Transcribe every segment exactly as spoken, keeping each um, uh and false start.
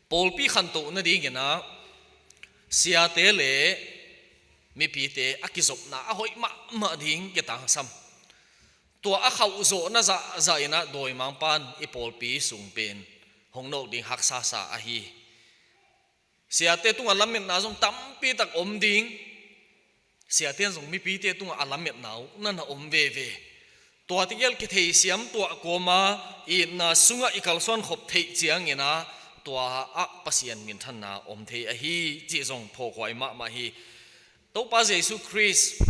Pawlpi khantoh nadingin ah siate le mipite a kizopna a hoih mahmah ding kitangsam. Tua a khauhzawhna zahzah in ah dawimangpa'n i pawlpi sung pen hong nawk ding haksasa ahi. Siate tungah lametna zong tampi tak om ding. Siate in zong mipite tungah a lametna uh na na om veve. Tua tegel kitheisiam tuah kawma itna sungah i kalsuan khop theih ciangin ah tua ah Pasian minthanna om thei ahi cih zong phawkhuai mahmah hi. Topa Jesu Khrist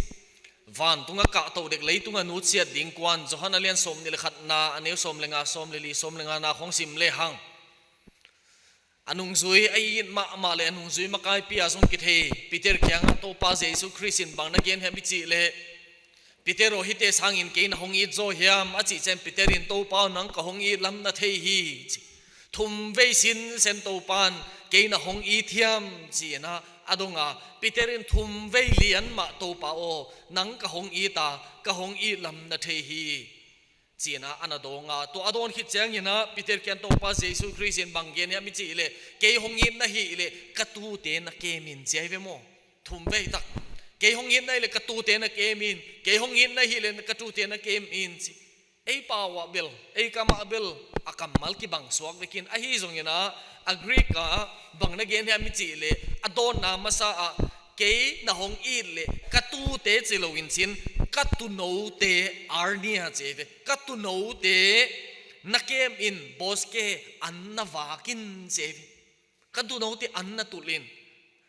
vantungah kahtoh dek leitungah nutsiat ding kuan Johan a lian sawmnih le khatna, a neu sawm le nga, sawm le li, sawm le ngana khong sim lehang, a nungzui a it mahmah le a nungzui makaipi a zong kithei Peter kiangah Topa Jesu Khrist in bang na gen hiam i cih leh, Peter aw, hihte sangin kei na hong it zaw hiam a cih ciang Peter in, Topa aw, nang ka hong it lam na thei hi, ci. Thum vei sinsen Topa'n kei na hong it hiam, ci-in ah a dong a, Peter in thum vei lian mah, Topa aw, nang ka hong it a, ka hong it lam na thei hi, ci-in ah a na dawng a. Tua a dawn khit ciangin ah Peter kiang Topa Jesu Khrist in bang gen hiam i cih leh, kei hong it na hih leh ka tuute na kem in, ci ahi ve maw? Thum vei tak. Kei hong it na hih leh ka tuute na kem in, kei hong it na hih leh ka tuute na kem in, ci. Ei pau ah bel, ei kam ah bel a kammal kibang suak vekin, ahi zongin ah a Greek ah bang na gen hiam i cih leh, a dawnna masa ah kei na hong it leh ka tuute ci loin cin, ka tuunote, arnia ci ve, ka tuunote na kem in, boske, an na vak in ci ve. Ka tuunote an na tulh in,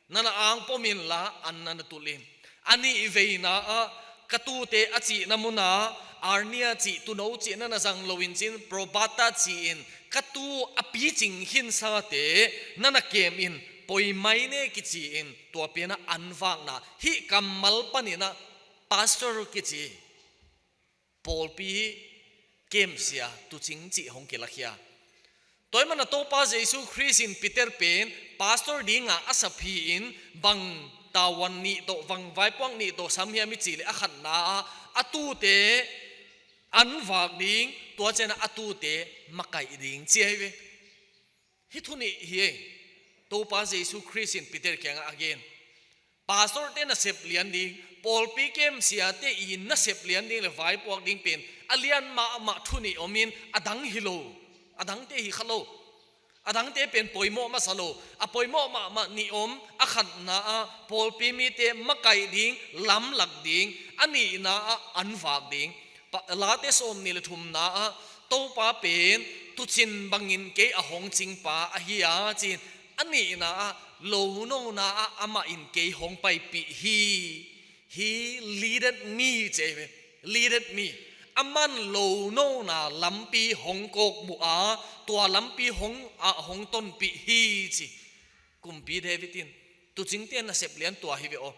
na na angpom inla an na na tulh in. A nih veina ah ka tuute a cihna munah arnia cih, tuuno cih na na zang loin cin, probata ci-in, ka tuu a picing khinsate na na kem in, poimaine kici-in, tua pen ah an vakna, hih kammal panin ah pastor kici, pawlpi kemsia, tuucing cih hong kilakhia. Tua ahih manin ah Topa Jesu Khrist in Peter pen pastor dinga a sap hi-in, bang tavuan nih tawh, bang vaipuak nih tawh sam hiam i cih leh, a khatna ah a tuute an vak ding, tua ciangin ah a tuute makaih ding, ci ahi ve. Hih thu nih hi ei. Topa Jesu Khrist in Peter kiangah a gen, pastorte nasep lian ding, pawlpi kemsiate i nasep lian ding le vaipuak ding pen a lian mahmah thu nih om in, a dang hi lo, a dangte hi kha lo. A dangte pen poimawh masa lo, a poimawh mahmah nih om. A khatna ah pawlpi mite makaih ding, lamlak ding, a nihna ah an vak ding. Pa-, Late sawmnih le thumna ah Topa pen tuucin bangin kei a hong cingpa ahi a, ci-in, a nihna ah lonona ah amah in kei hong paipih hi. He leaded me, ci ahi ve. Leaded me. Aman lonona lampi hong kawkmuh a, tua lampi hong, ah, hong tonpih hi, ci. Kumpi David in, tuucingte nasep lian tua hi ve aw.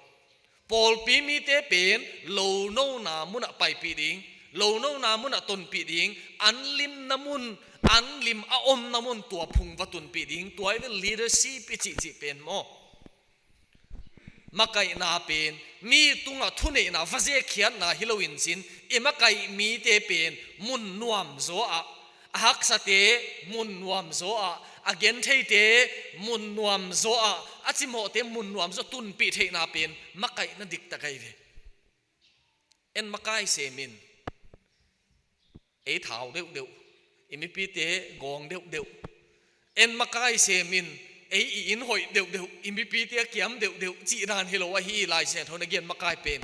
Pawlpi mite pen lonona munah paipih ding, lonona munah tonpih ding, an limna mun, an lim a omna mun tua phung va tunpih ding, tua hi ve leadership i cihcih pen maw. Makaihna pen mi tungah thuneihna, va zekkhiatna hi loin cin, i makaih mite pen mun nuamzaw ah, a haksate mun nuamzaw ah, a gentheite mun nuamzaw ah, a cimawhte mun nuamzaw tunpih theihna pen makaihna diktak ahi ve. En makai sem in, ei thau deuhdeuh, i mipite gawng deuhdeuh. En makai sem in, ei i inn hoih deuhdeuh, i mipite a kiam deuhdeuh, cih dan hi lo ahi. Lai Siangtho in a gen makai pen,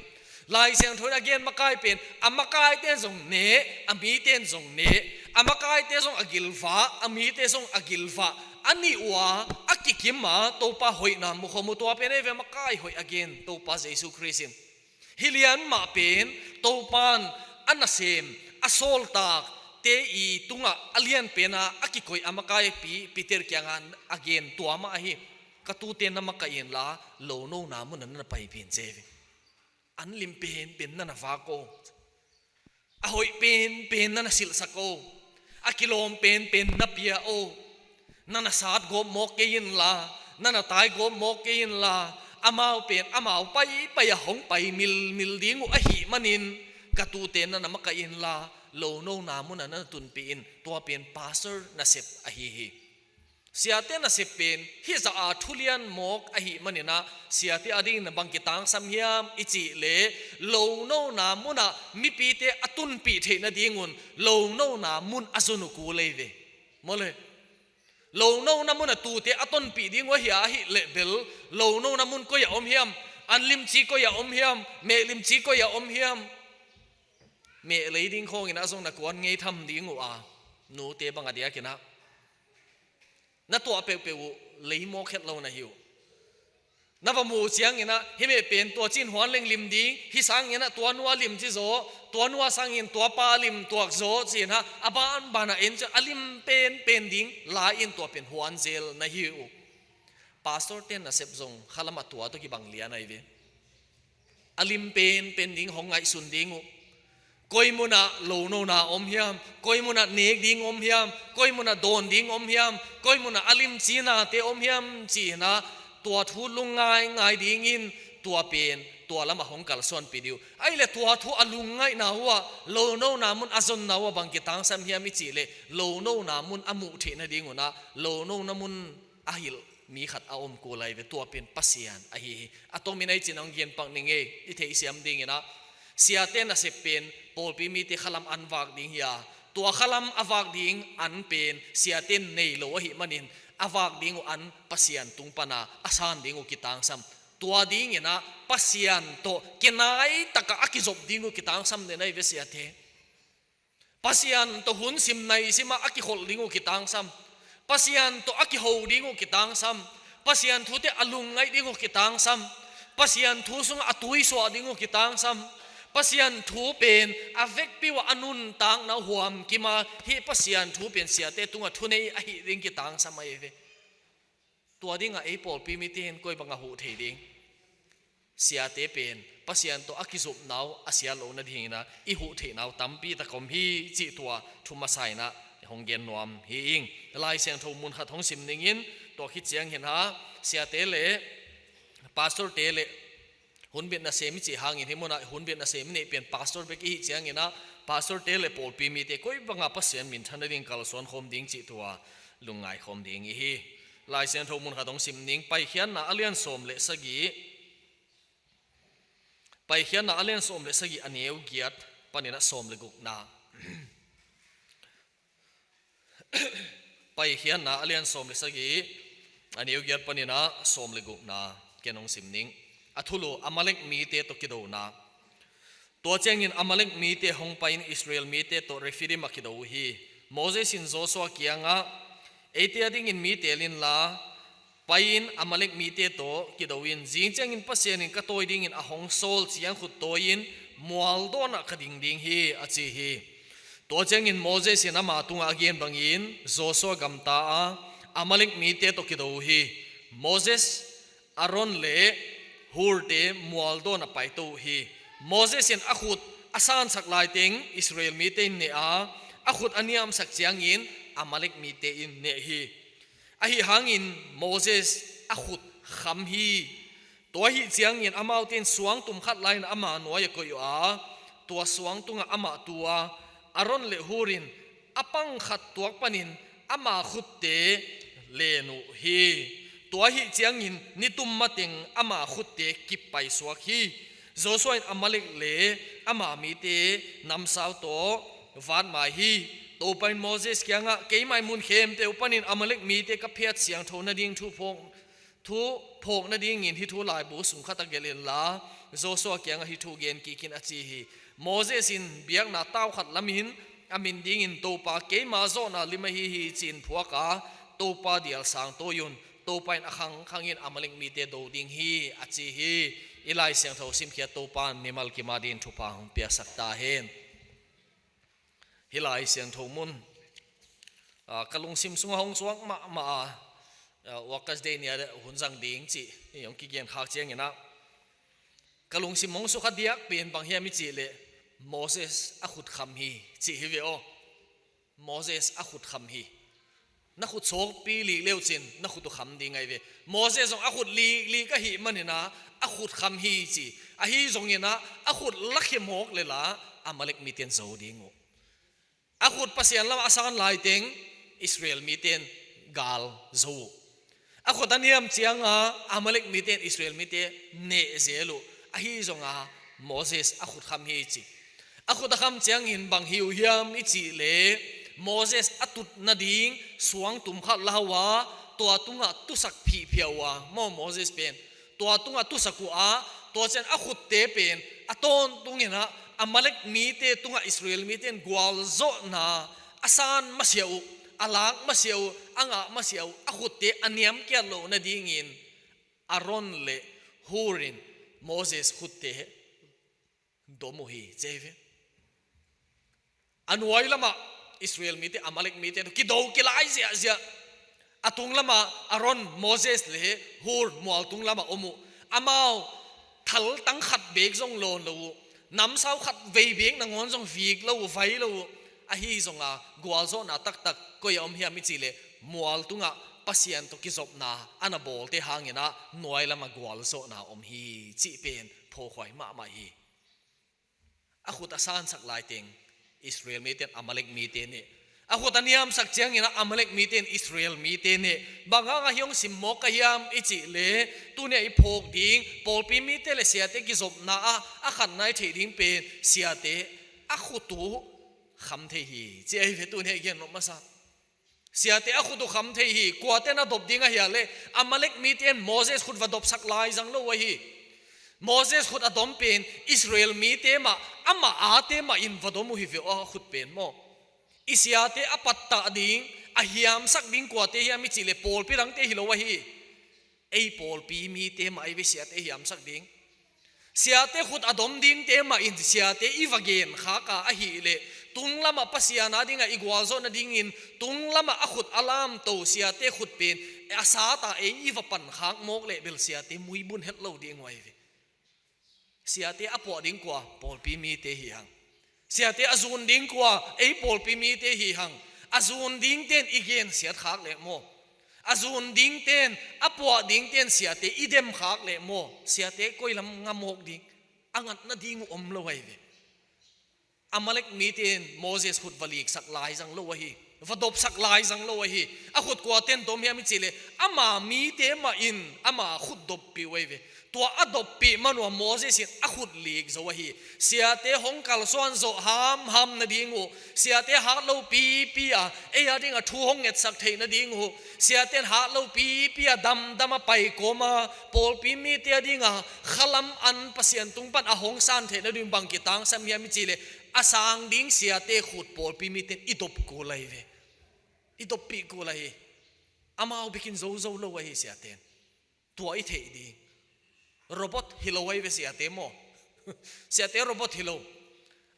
Lai Siangtho in a gen makai pen, a makaite in zong ne, a mite in zong ne. A makaite zong a gilvah, a mite zong a gilvah. A nih uh a, a kikim a Topa hoihna mukhawm uh, tua pen ahi ve makai hoih a gen Topa Jesu Khrist in. Hih lian mah pen Topa'n a nasem, a sawltakte i tungah a lianpen a, a kikoih a makaipi Peter kiangah a gen tua mah ahi. Ka tuute na makaih inla, lonona munah na na paipih in, ci ahi ve. An lim penpen na na vak aw. A hoih penpen na na silhsak aw. A kilawm penpen na pia aw. Na na sat gawp mawk kei inla, na na tai gawp mawk kei inla, amau pen amau paipai a hong pai milmil ding uh ahih manin, ka tuute na na makaih inla, lonona munah na na tunpih in. Tua pen pastor nasep ahi hi. Siate nasep pen hih zah a thulian mawk ahih manin ah, siate adingin bang kitangsam hiam i cih leh, lonona munah mipite a tunpih theih nadingun lonona mun a zon uh kul ei ve. Maw le, lonona munah tuute a tonpih ding uh ahi a, ahih leh bel lonona mun koi ah om hiam? An limci koi ah om hiam? Meh limci koi ah om hiam? Meh lei ding khawngin ah zong na kuan ngei tham ding uh a, nute bang a diakin ah na tuah peuhpeuh uh lei mawk het lo na hi uh. Na va muh ciangin ah, hih meh pen tua cin huan leng lim ding, hih sangin ah tua nu a limci zaw, tua nu a sangin tua pa lim tuak zaw ci-in ah, a banban ah en ciang a lim penpen ding lai-in tua pen huan zel na hi uh. Pastor ten nasep zong khalam ah tua tawh kibang lian ahi ve. A lim penpen ding hong ngaihsun ding uh. Koi munah lonona om hiam? Koi munah nek ding om hiam? Koi munah dawn ding om hiam? Koi munah a limci nate om hiam? Ci-in ah tua thu lungngaingai dingin tua pen tua lamah hong kalsuanpih ding uh. Ahih leh tua thu a lungngaihna uh ah lonona mun a zonna uh ah bang kitangsam hiam i cih leh, lonona mun a muh theih nadingun ah lonona mun a hilh mi khat a om kul ahi ve, tua pen Pasian ahi hi. A tomin ei cin hong gen pak ning ei, i theihsiam dingin ah, siate nasep pen pawlpi mite khalam an vak ding hi a, tua khalam a vak ding an pen siate nei lo ahih manin, a vak ding uh an Pasian tung pana a san ding uh kitangsam. Tua dingin ah Pasian tawh kinai takah a kizop ding uh kitangsam den ahi ve siate. Pasian tawh hun sim nai simah a kikholh ding uh kitangsam. Pasian tawh a kiho ding uh kitangsam. Pasian thute a lungngaih ding uh kitangsam. Pasian thu sungah a tuisuah ding uh kitangsam. Pasian thu pen a vekpi uh ah a nuntakna uh huam kima, hih Pasian thu pen siate tungah thunei ahih ding kitangsam ahi ve. Tua dingah ei pawlpi mite in koi bangah huh thei ding? Siate pen Pasian tawh a kizopna uh a siat loh nadingin ah i huh theihna uh tampi tak om hi cih tua thu masa in ah hong gen nuam hi ing. Lai Siangtho mun khat hong sim ningin, tua khit ciangin ah siate le pastorte le hunbit nasem i cih hangin, hih munah hunbit nasem i neih pen pastor bek i hih ciangin ah, pastorte le pawlpi mite koi bangah Pasian minthan nading kalsuan khawm ding cih tua lungngai khawm ding i hi. Lai Siangtho mun khat hong sim ning, Paikhiatna a lian sawm le sagih, Paikhiatna a lian sawm le sagih, a neu giat panin ah sawm le gukna. Paikhiatna a lian sawm le sagih, a neu giat panin ah sawm le gukna ken hong sim ning. A thulu, Amalek mite tawh kidona. Tua ciangin Amalek mite hong pai-in Israel mite tawh Rephidim ah kido uh hi. Moses in Joshua kiangah, "Eite adingin mi teel inla, pai-in Amalek mite tawh kido in, zing ciangin Pasian in ka tawi dingin a hong sawl ciangkhut tawi-in mualdawnah ka ding ding hi," a ci hi. Tua ciangin Moses in ama tungah a gen bangin Joshua gamta a, Amalek mite tawh kido uh hi. Moses, Aaron le Hurte mualdawnah paito uh hi. Moses in a khut a sansak laiteng Israel mite in neh a, a khut a niamsak ciangin Amalek mite in neh hi. Ahi hangin Moses a khut kham hi. Tua ahih ciangin amaute in suangtum khat lai-in ama nuai-ah koih uh a, tua suang tungah amah tu a, Aaron le Hur in a pang khat tuak panin ama khutte len uh hi. Tua ahih ciangin nitum mateng ama khutte kip paisuak hi. Joshua in Amalek le ama mite namsau tawh vatmai hi. Topa in Moses kiangah, "Keimah in mun khempeuh panin Amalek mite ka phiat siangtho nading thu phawk, thu phawk nadingin hih thu laibu sung khatah gelh inla, Joshua kiangah hih thu gen kik in," a ci hi. Moses in biakna tau khat lamin a min dingin, "Topa, keima zawhna lim ahi hi," ci-in phuak a, "Topa dial sang tawi un. Topa in a khangkhangin Amalek mite do ding hi," a ci hi. I Lai Siangtho simkhiat Topa in mimal kim adingin thupha hong piaksak ta hen. Hih Lai Siangtho mun, ah, ka lungsim sungah hong suak mahmah a, ah, Workers' Day ni-a hun zang ding cih hong kigen khak ciangin ah, ka lungsim hong sukha diak pen bang hiam i cih leh, Moses a khut kham hi cih hi ve aw. Moses a khut kham hi. Na khut sawkpi lik leucin na khut uh kham ding ahi ve. Moses zong a khut liklik ahih manin ah a khut kham hi ci. Ahi zongin ah a khut lakhia mawk leh la Amalek mite in zo ding uh. A khut Pasian lamah a san laiteng Israel mite in gal zo uh. A khut a niam cianga Amalek mite in Israel mite neh zel uh. Ahi zonga Moses a khut kham hi ci. A khut a kham ciangin bang hi uh hiam i cih leh, Moses a tut nading suang tum khat la uh a, tua tungah tusak phihphiah uh a, maw Moses pen. Tua tungah tusak uh a, tua ciang a khutte pen a tawntungin ah Amalek mite tungah Israel mite in gualzawhna a san masiah uh, a lak masiah uh, a ngah masiah uh, a khutte a niamkiat loh nadingin Aaron le Hur in Moses khutte dom uh hi, ci hi ve. A nuai lamah Israel mite Amalek mite tawh kido kilai ziahziah. A tung lamah Aaron, Moses le Hur mual tung lamah om uh. Amau thaltang khat beek zong lawn lo uh. Namsau khat vei beek nangawn zong vik lo uh, vai lo uh. Ahi zonga gualzawhna taktak koi a om hiam i cih leh, mual tungah Pasian tawh kizopna a na bawlte hangin ah nuai lamah gualzawhna om hi cih pen phawkhuai mahmah hi. A khut a sansak laiteng Israel mite in Amalek mite neh. A khut a niamsak ciangin ah Amalek mite in Israel mite neh. Bang hanga hih hong simmawk ka hiam i cih leh, tuni a i phawk ding pawlpi mite le siate kizopna ah a khatna i theih ding pen siate a khut uh kham thei hi, ci ahi ve. Tuni a i gen nop masa, siate a khut uh kham thei hi. Kuate na dop ding ahia leh, Amalek mite in Moses khut va dopsak lai zang lo uh ahi. Moses khut a dom pen Israel mite mah, amah ate mah in va dom uh hi ve aw, a khut pen maw. I siate a pattah ding, a hiamsak ding kuate hiam i cih leh pawlpi dangte hi lo ahi. Ei pawlpi mite mah ahi ve siate hiamsak ding. Siate khut a dom dingte mah in siate i va genkhak a ahih leh, tung lamah Pasian a dingah i gualzawh nadingin, tung lamah a khut a lamto siate khut pen a sat a ei i va pankhak mawk leh bel siate muibun het lo ding uh ahi ve. Siate a puah ding kua? Pawlpi mite hi hang. Siate a zun ding kua? Ei pawlpi mite hi hang. A zun dingte in i gensiat khak leh maw, a zun dingte in, a puah dingte in siate i dem khak leh maw, siate koi lam nga mawk ding? A ngat nading uh om lo ahi ve. Amalek mite in Moses khut va liksak lai zang lo ahi. Va dopsak lai zang lo ahi. A khut kuate in dom hiam i cih leh, ama mite mah in ama khut doppih uh ahi ve. Tua a doppih man uh a Moses in a khut lik zo ahi. Siate hong kalsuan zawh hamham nading uh, siate hat lo pipi a ei a dingah thu hong ngetsak theih nading uh, siate in hat lo pipi a damdam a pai kawm a pawlpi mite a dingah khalam an Pasian tung pan a hong san theih nading bang kitangsam hiam i cih leh, a sang ding siate khut pawlpi mite in i dop kul ahi ve. I doppih kul ahi. Amau bikin zozo lo ahi siate in. Tua i theih ding. Robot hi lo ahi ve siate maw. Siate robot hi lo.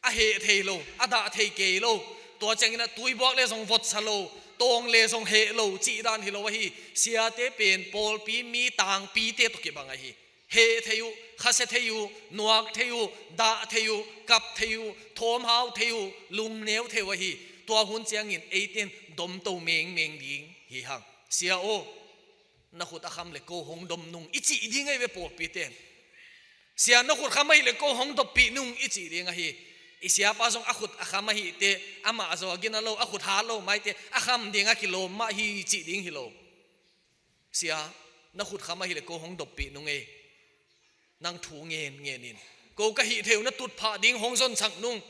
A heh thei lo, a dah thei kei lo. Tua ciangin a tuibuak le zong votsa lo, tawng le zong heh lo cih dan hi lo ahi. Siate pen pawlpi mi tangpite tawh kibang ahi. Heh thei uh, khasia thei uh, nuak thei uh, dah thei uh, kap thei uh, thawmhau thei uh, lungneu thei uh ahi. Tua hun ciangin eite in domto mengmeng ding hi hang. Sia aw, na khut a kham le ko hong dom nung i cih ding ahi ve pawlpite in. Sia, na khut kham ahi le ko hong doppih nung i cih ding ahi. I siapa zong a khut a kham ahi teh, amah zaw a gina lo, a khut hat lo mai teh, a kham ding a kilawm mah hi cih ding hi lo. Sia, na khut kham ahi le ko hong doppih nung ei. Nang thu ngen ngen in, ko ka hih theih uh na tutphah ding hong zonsak nung.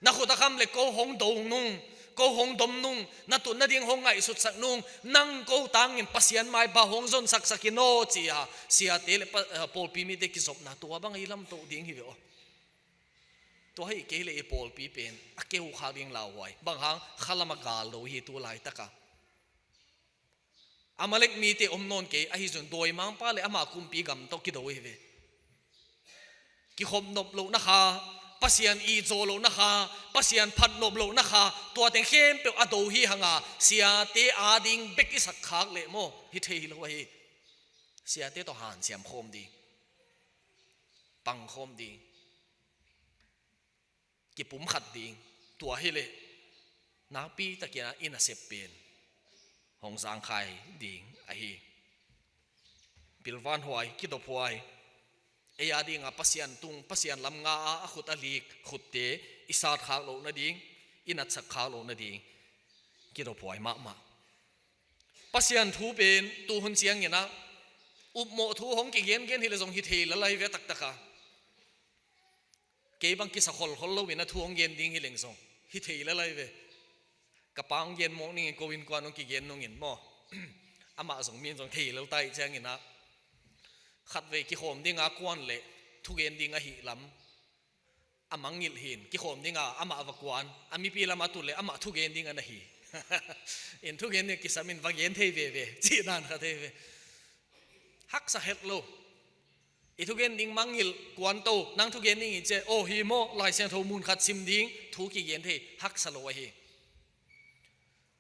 Na khut a kham le ko hong do nung, ko hong dom nung, na tut nading hong ngaihsutsak nung. Nang ko tangin Pasian maipa hong zonsaksak in aw, ci-a siate le pa-, eh, pawlpi mite kizopna tua bang i lamtoh ding hi ve aw. Tua hi kei le i pawlpi pen a keu khak ding lauhuai. Bang hang, khalam a gal do hi tu laitaka. Amalek mite om nawn kei, ahi zong dawimangpa le ama kumpi gam tawh kido hi ve. Kikhop nop lohna kha, Pasian it zawh lohna kha, Pasian phat nop lohna kha, tua teng khempeuh a do hi hanga, siate ading bek i sak khak leh maw, hi thei lo ahi. Siate tawh hanciam khawm ding, pang khawm ding, kipumkhat ding, tua hileh nakpi takin a i nasep pen hong zangkhai ding ahi. Pilvanhuai, kidophuai. Ei a dinga Pasian tung, Pasian lam nga a, a khut a lik khutte i sat khak loh nading, i natsak khak loh nading kidophuai mahmah. Pasian thu pen tu hun ciangin ah upmawh thu hong kigengen hi leh zong hi thei lel lai ve taktak a. Kei bang kisa kholkhol loin a thu hong gen ding hi leng zong hi thei lel lai ve. Ka pa hong gen mawk ningin ko innkuan hong kigen nungin maw, amah zong min zong thei lel ta ih ciangin ah, khatvei kikhawm dinga kuan leh thugen ding ahih lam a mangngilh hi in, kikhawm dinga amah va kuan, a mipi lamah tun leh amah thugen ding a na hi. In thugen ding kisam in va gen thei veve cih dan kha thei ve. Haksa het lo. I thugen ding mangngilh, kuanto, nang thugen ding hi ci a, aw hi maw, Lai Siangtho mun khat sim ding, thu kigen thei, haksa lo ahi.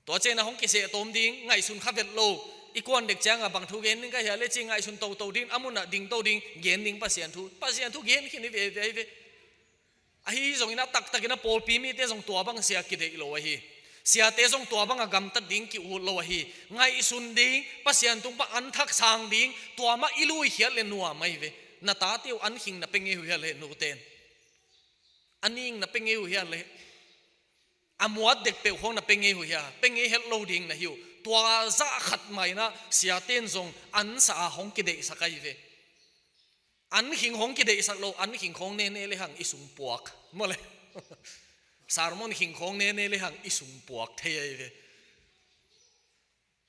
Tua ciangin ah hong kiseh tawm ding ngaihsun kha vet lo. I kuan dek ciangah bang thu gen ding ka hia leh ci ngaihsun toto ding, a munah dingto ding, gen ding Pasian thu, Pasian thu gen khin hi veve ahi ve. Ahi zongin ah taktakin ah pawlpi mite zong tua bang sia kideih lo ahi. Siate zong tua bangah gamtat ding ki-ut lo ahi. Ngaihsun ding, Pasian tung pan anthak sang ding, tua mah i luikhiat leh nuam ahi ve. Na tate uh an khing na pia ngei uh hia leh, nute in? A ning na pia ngei uh hia leh? A muat dek peuh khawng na pia ngei uh hia? Pia ngei het lo ding na hi uh. Tua zah khat mah in ah siate in zong an sa a hong kideihsak ahi ve. An khing hong kideihsak lo, an khing khawng nene lehang i sung puak. Maw leh? Sermon khing khawng nene lehang i sung puak thei ahi ve.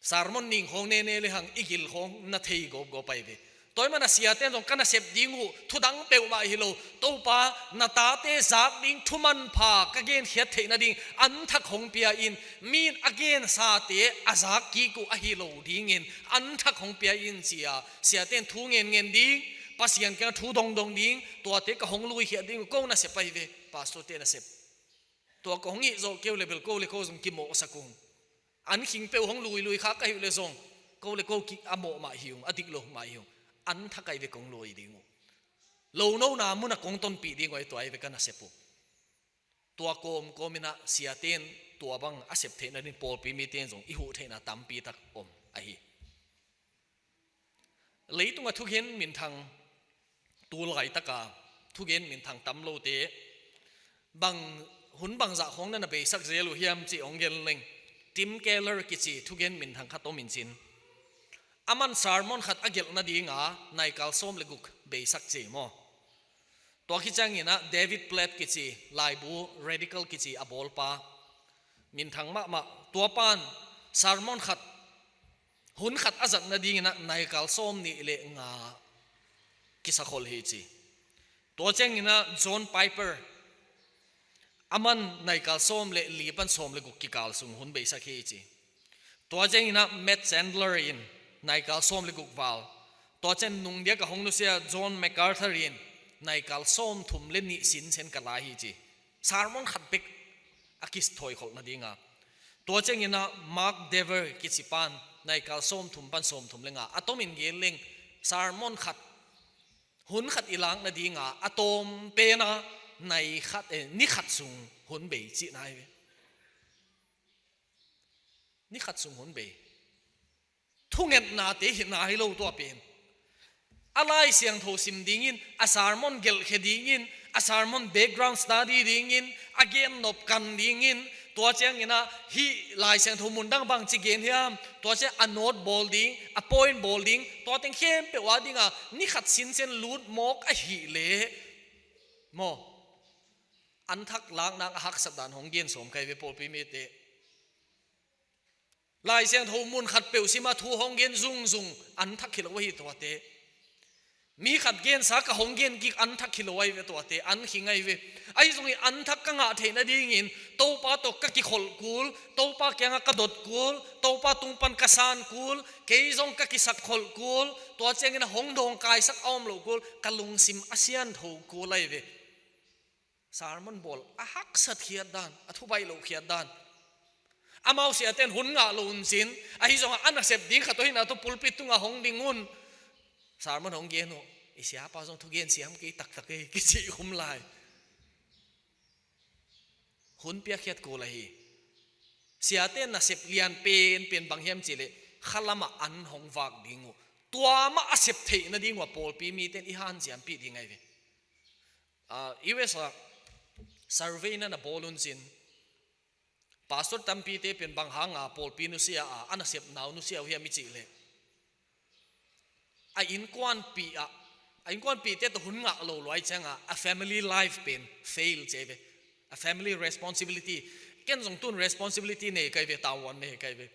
Sermon ning khawng nene lehang i gil khawng na thei gawpgawp ahi ve. Tua ahih manin ah siate in zong ka nasep ding uh thu dang peuhmah hi lo. Topa, na tate zak ding thu manpha ka genkhiat theih nading anthak hong pia in, mi in a gensate a zak kik uh ahi lo dingin anthak hong pia in ci a, siate in thu ngen ngen ding, Pasian kiangah thu dong dong ding, tuate ka hong luikhiat ding uh, ko nasep ahi ve, pastorte nasep. Tua ka hong hih zawh kei uh leh bel ko leh ko zong kimawhsak ung. An khing peuh hong lui lui kha ka hih uh leh zong, ko leh ko ki a mawh mah hi ung, a dik lo mah hi ung. Anthak ahi ve kong lui ding uh. Lonona munah kong tonpih ding uh ahi, tua ahi ve ka nasep uh. Tua kawmkawm in ah siate in tua bang a sep theih nading pawlpi mite in zong i huh theihna tampi tak om ahi. Leitungah thugen minthang tu laitaka thugen minthang tam lote bang, hun bangzah khawng na na beisak zel uh hiam cih hong gen leng, Tim Keller kici thugen minthang khat om in cin. Aman sermon khat a gelh nadinga naikal sawm le guk beisak ci maw. Tua khit ciangin ah David Platt kici, laibu radical kici a bawlpa, minthang mahmah, tua pan sermon khat, hun khat a zat nadingin ah naikal sawm nih le nga kisakhol hi ci. Tua ciangin ah John Piper, aman naikal sawm le li pan sawm le guk kikal sung hun beisak hi ci. Tua ciangin ah Matt Chandler in naikal sawm le guk val. Tua ciang nungdiak a hong nusia John MacArthur in naikal sawm thum le nih sinsen ka la hi ci. Sermon khat bek a kithoikholh nadinga. Tua ciangin ah Mark Dever kici pan naikal sawm thum pan sawm thum le nga. A tomin gen leng sermon khat, hun khat i lak nadinga a tawm pen a nai khat, eh, ni khat sung hun bei cihna hi ve. Ni khat sung hun bei. Thungetnate hi nai lo tua pen. A Lai Siangtho sim dingin, a sermon gelhkhia dingin, a sermon background study dingin, a gennop kan dingin, tua ciangin ah hih Lai Siangtho mun dang bangci gen hiam, tua ciang a note bawl ding, a point bawl ding, tua teng khempeuh a dinga ni khat sinsen lut mawk ahih leh maw, anthak lakna a haksat dan hong gen sawm ka hi ve pawlpi mite. Lai Siangtho mun khat peuh sima thu hong gen zungzung anthak hi lo ahi tuate. Mi khat gensa ka hong gen kik anthak hi lo ahi ve tuate, an khing ahi ve. Ahi zongin anthak ka ngah theih nadingin Topa tawh ka kikholh kul, Topa kiangah ka dot kul, Topa tung pan ka san kul, kei zong ka kisak kholh kul, tua ciangin a hong dawngkaisak a om loh kul, ka lungsim a siantho kul ahi ve. Sermon bawl a haksat khiat dan, a thubaih loh khiat dan. Amau siate'n hun ngah lo un cin, ahi zongah a nasep ding khat aw hihna tawh pulpit tungah hong ding un. Sermon hong gen uh, i siapa zong thugen siam kei taktak ei, kici khum lai. Hun piakkhiat kul ahi. Siate'n nasep lian penpen bang hiam cih leh, khalamah an hong vak ding uh. Tua mah a sep theih nading uh a pawlpi mite'n i hanciampih ding ahi ve. Ah, U S ah survey na na bawl un cin, Pastor tampite pen bang hanga pawlpi nusia a, a nasepna uh nusia uh hiam i cih leh, a innkuanpih ah, a innkuanpihte tawh hun ngah lo luai cianga a family life pen fail ci ve. A family responsibility, ken zong tun responsibility nei kai ve, tavuan nei kai ve.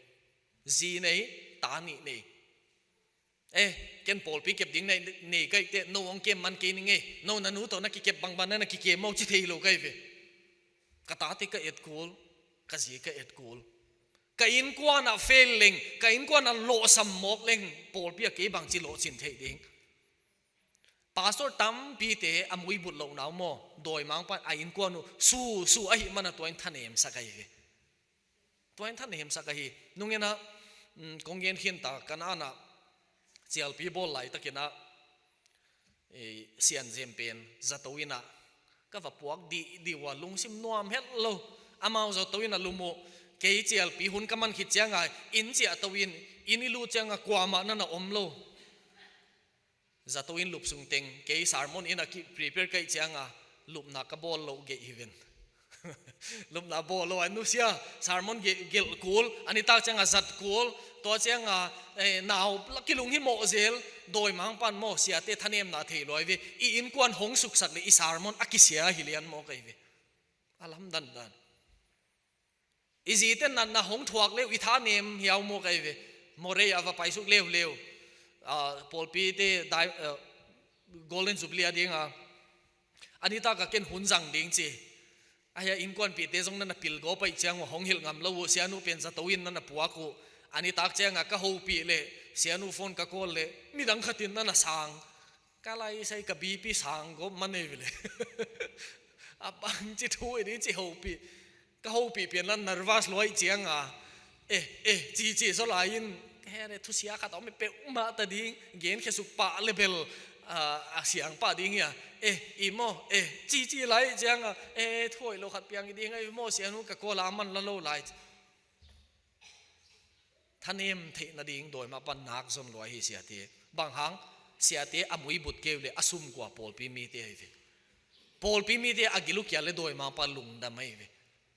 Zi nei, ta nih nei. Eh, ken pawlpi kep ding nei, nei kai teh, no hong kem man kei ning ei, no na nu tawh na kikep bangbang na na kikem maw ci thei lo kai ve. Ka tate ka et kul, ka zi ka et kul. Ka innkuan ah fail leng, ka innkuan ah lawhsam mawk leng, pawlpi ah kei bangci lawhcin theih ding. Pastor tampite a muibut lohna uh maw, dawimangpa in a innkuan uh su su ahih mana tua in thanemsak ahi ve. Tua in thanemsak ahi. Nungin ah, um, kong gen khin ta, Kanaan ah cialpi bawl laitakin ah, eh, Sian Zem pen zato in ah ka va puak dihdih uh a, lungsim nuam het lo. Amau zato in ah lum uh. Kei cialpi hun ka man khit cianga inn ciahto in, inn i lut cianga kuamah na na om lo. Zato inn lup sung teng, kei sermon inn ah ki prepare kaih cianga lupna ka bawl loh geih hi ven. Lupna bawl lo a, nusia, sermon ge-, gelh kul, a nitak cianga zat kul, tua cianga, eh, nau la kilung hi mawh zel, dawimangpan maw, siate thanemna thei luai ve, i innkuan hong suksak le i sermon a kisia hi lian maw kai ve. A lamdan dan. I zite natna hong thuak leu i thanem hiau maw kai ve. Moreh a va paisuk leuleu. Ah, pawlpite dai, ah, Golden Jubilee a dinga, a nitak a ken hun zang ding ci. Ahi a innkuanpihte zong na na pil gawp ahih ciang uh hong hilh ngam lo uh, sianu pen zato in na na puak uh. A nitak cianga ka hopih leh sianu phone ka call leh midang khatin na na sang. Ka lai sai ka B P sang gawp man ei ve le. A bangci thu i ding ci hopih. Ka hopih pian la nervous luai cianga. Eh, eh, ci ci zaw lai in. Ka he le thusia khat a om i peuhmah ta ding. Gen khesuk pah le bel, ah, a siang pah ding hia. Eh, i maw, eh, ci ci lai cianga. Eh, thuai lo khat piang i ding ai maw, sianu ka call a man la lo lai. Thanem theih nading dawimangpan nak zon luai hi siate. Bang hang, siate a muibut keu le a sum kua pawlpi mite ahi ve. Pawlpi mite a gil uh kia le dawimangpa lungdam ahi ve.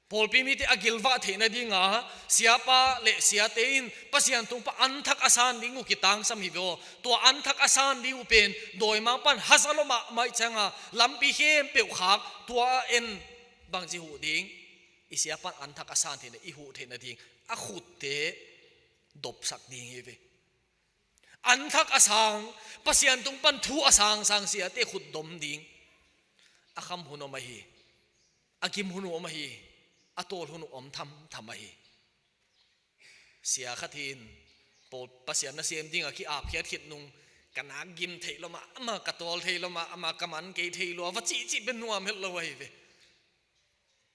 Pawlpi mite a gilvah theih nadinga siapa le siate in Pasian tungpa anthak a san ding uh kitangsam hi ve aw. Tua anthak a san ding uh pen dawimangpan haza lo mahmah cianga lampi khempeuh khak tua en bangci huh ding. I siapan anthak a san theih le i huh theih nading a khutte dopsak ding hi ve. Anthak a sang, Pasian tungpan thu a sangsang siate khut dom ding. A kham hun om ahi, a gim hun om ahi, a tawl hun om thamtham ahi. Sia khat hin, pawl Pasian nasem dinga ki-apkhiat khit nung, ka nak gim theih lo mah, ama ka tawl thei lo mah, ama ka man kei thei lo, va cihcih pen nuam het lo ahi ve.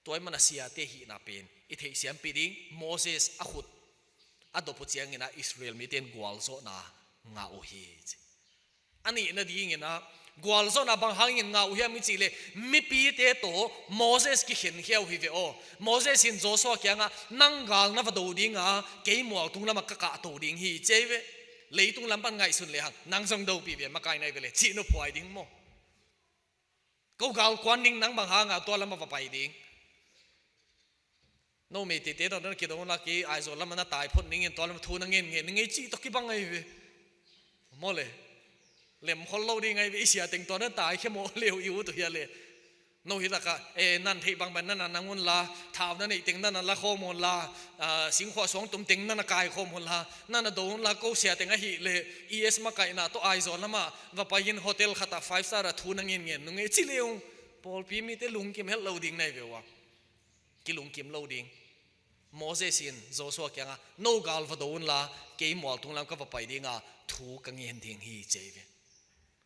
Tua ahih mana siate hihna pen i theih siampih ding. Moses a khut a dop uh ciangin ah Israel mite in gualzawhna ngah uh hi ci. A nihna dingin ah gualzawhna bang hangin ngah uh hiam i cih leh mipite tawh Moses kikhenkhia uh hi ve aw. Moses in Joshua kiangah nang gal na va do dinga kei mual tung lamah ka kahto ding hi ci hi ve. Leitung lam pan ngaihsun lehang nang zong dopih ve, makaih nai ve le cih nophuai ding maw? Ko gal kuan ding, nang bang hanga tua lamah va pai ding? No Meiteite tawh na kidong la, kei Aizawl lamah na tai phot ningin tua lamah thu na ngen ngen ning ei cih tawh kibang ahi ve. Maw le? Lemkhol lo ding ahi ve, i sia teng tua na tai khia mawh leu i ut uh hia le. No hi laka, e, nan theih bangbang nana nang un la, thau na neih teng nana la khawm un la, ah, singkhuah suangtum teng nana kai khawm un la, nana do un la, ko sia teng ahih leh E S makaihna tawh Aizawl lamah va pai in hotel khatah five star ah thu na ngen ngen nung ei ci le ung. Pawlpi mite lungkim het lo ding na hi ve ua. Kilungkim lo ding. Moses in Joshua kiangah no gal va do un la, kei mual tung lam ka va pai dinga thu ka ngen ding hi ci hi ve.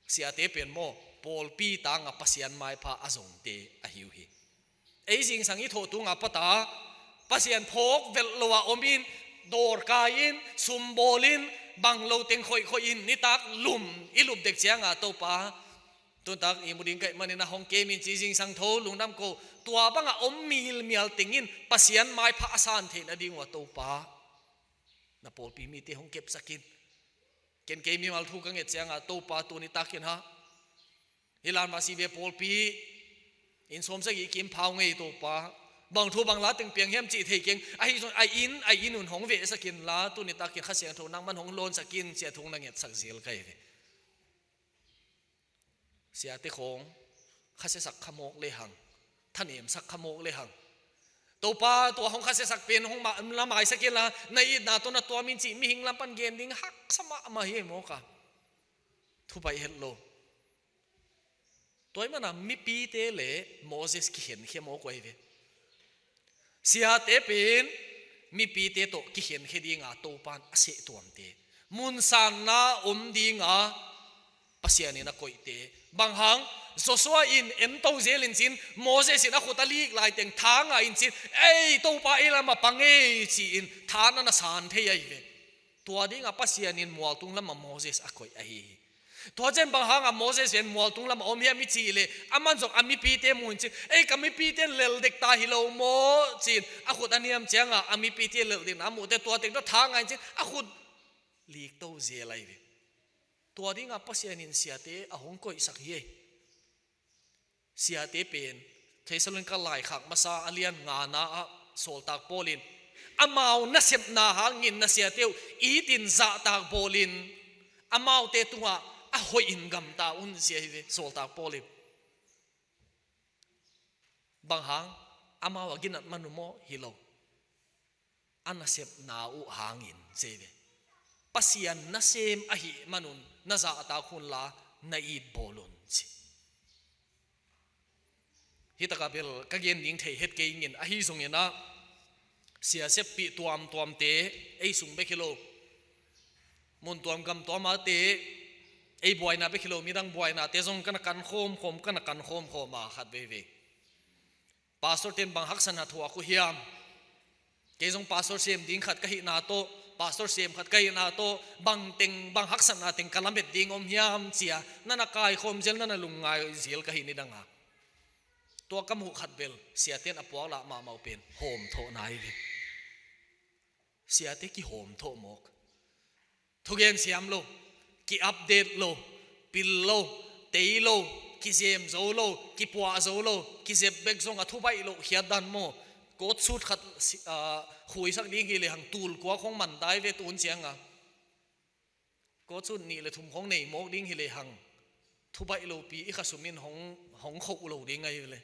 Siate pen maw, pawlpi tangah Pasian maipha a zongte ahi uh hi. Ei zingsang i thawh tunga pata Pasian phawk velh lo ah om in, dawr kai in, sum bawl in, bang lo teng khoihkhoih in, nitak lum i lup dek cianga Topa, tuntak i mu ding kaih manin a hong kem in ci zingsang tho, lungdam ko, tua bangah om milmial tengin Pasian maipha a san theih nading ua Topa, na pawlpi mite hong kepsak in. Ken kei mimal thu ka nget cianga Topa tuni takin ha, hi Lanvasi ve pawlpi in sawmsagih kim phau ngei Topa, Bang thu bang la teng piang hiam cih thei keng. Ahi zong a inn, a inn un hong vehsak inla, tuni takin Kha Siangtho nangman hong lawnsak in ci-a thu hong na ngetsak zel ka hi ve. Siate khawng khasiasak kha mawk lehang, thanemsak kha mawk lehang, Topa, tua hong khasiasak pen hong ma-, la maisak inla, na itna tawh na tuam in cih mihing lam pan gen ding haksa mahmah hi mawk a. Thu baih het lo. Tua ahih mana mipite le Moses kikhenkhia mawk uh ahi ve. Siate pen mipite tawh kikhenkhia dinga Topan a seh tuamte, mun sanna om dinga Pasian in a koihte. Bang hang, Joshua in ento zel in cin, Moses in a khut a lik laiteng tha ngah in cin, ei Topa, ei lamah pang ei ci-in tha na na san thei ahi ve. Tua dinga Pasian in mualtung lamah Moses a koih ahi hi. Tua ciang bang hanga Moses in mualtung lamah om hiam i cih leh, aman zong a mipite mu in cin, ei ka mipite in lel dek ta hi lo maw ci-in a khut a niam cianga a mipite lel dekna a muhte tua teng tawh tha ngah in cin a khut lik to zel ahi ve. Tua dinga Pasian in siate a hong koihsak hi ei. Siate pen Thessalonika laikhak masa a lian ngana ah sawltak Paul in, amau nasepna hangin na siate uh itin zahtak bawlin, amaute tungah a hoihin gamta un ci ahi ve, sawltak Paul in. Bang hang, amau a ginat man uh maw? Hi lo. A nasepna uh hangin ci ve. Pasian nasem ahih manun na zahtak hunla na it bawl un ci. Hi takah bel ka gen ding thei het kei ing in, ahi zongin ah sia seppih tuamtuamte ei sung bek hi lo. Mun tuam gam tuam a te ei buaina bek hi lo, midang buainate zong ka na kan khawmkhawm, ka na kan khawmkhawm a khat veivei. Pastor ten bang haksatna thuak uh hiam? Kei zong pastor sem ding khat ka hihna tawh, pastor sem khat ka hihna tawh, bang teng, bang haksatna teng ka lamet ding om hiam cia na na kaikhawm zel, na na lungngai zel ka hi nidang a. Tua ka muh khat bel, siaten a puak lah mahmah uh pen hawmthawhna hi ve. Siate kihawmthawh mawk. Thugen siam lo, ki-update lo, pil lo, tei lo, kizem zo lo, kipuah zo lo, kizep bek zong a thu baih loh khiat dan maw? Coat suit khat si-, ah, khuisak ding hi lehang tul kua khong man tai ve tun cianga. Coat suit nih le thum khong nei mawk ding hi lehang thu baih lopi i khasum in hong, hong khoh lo ding ahi ve le.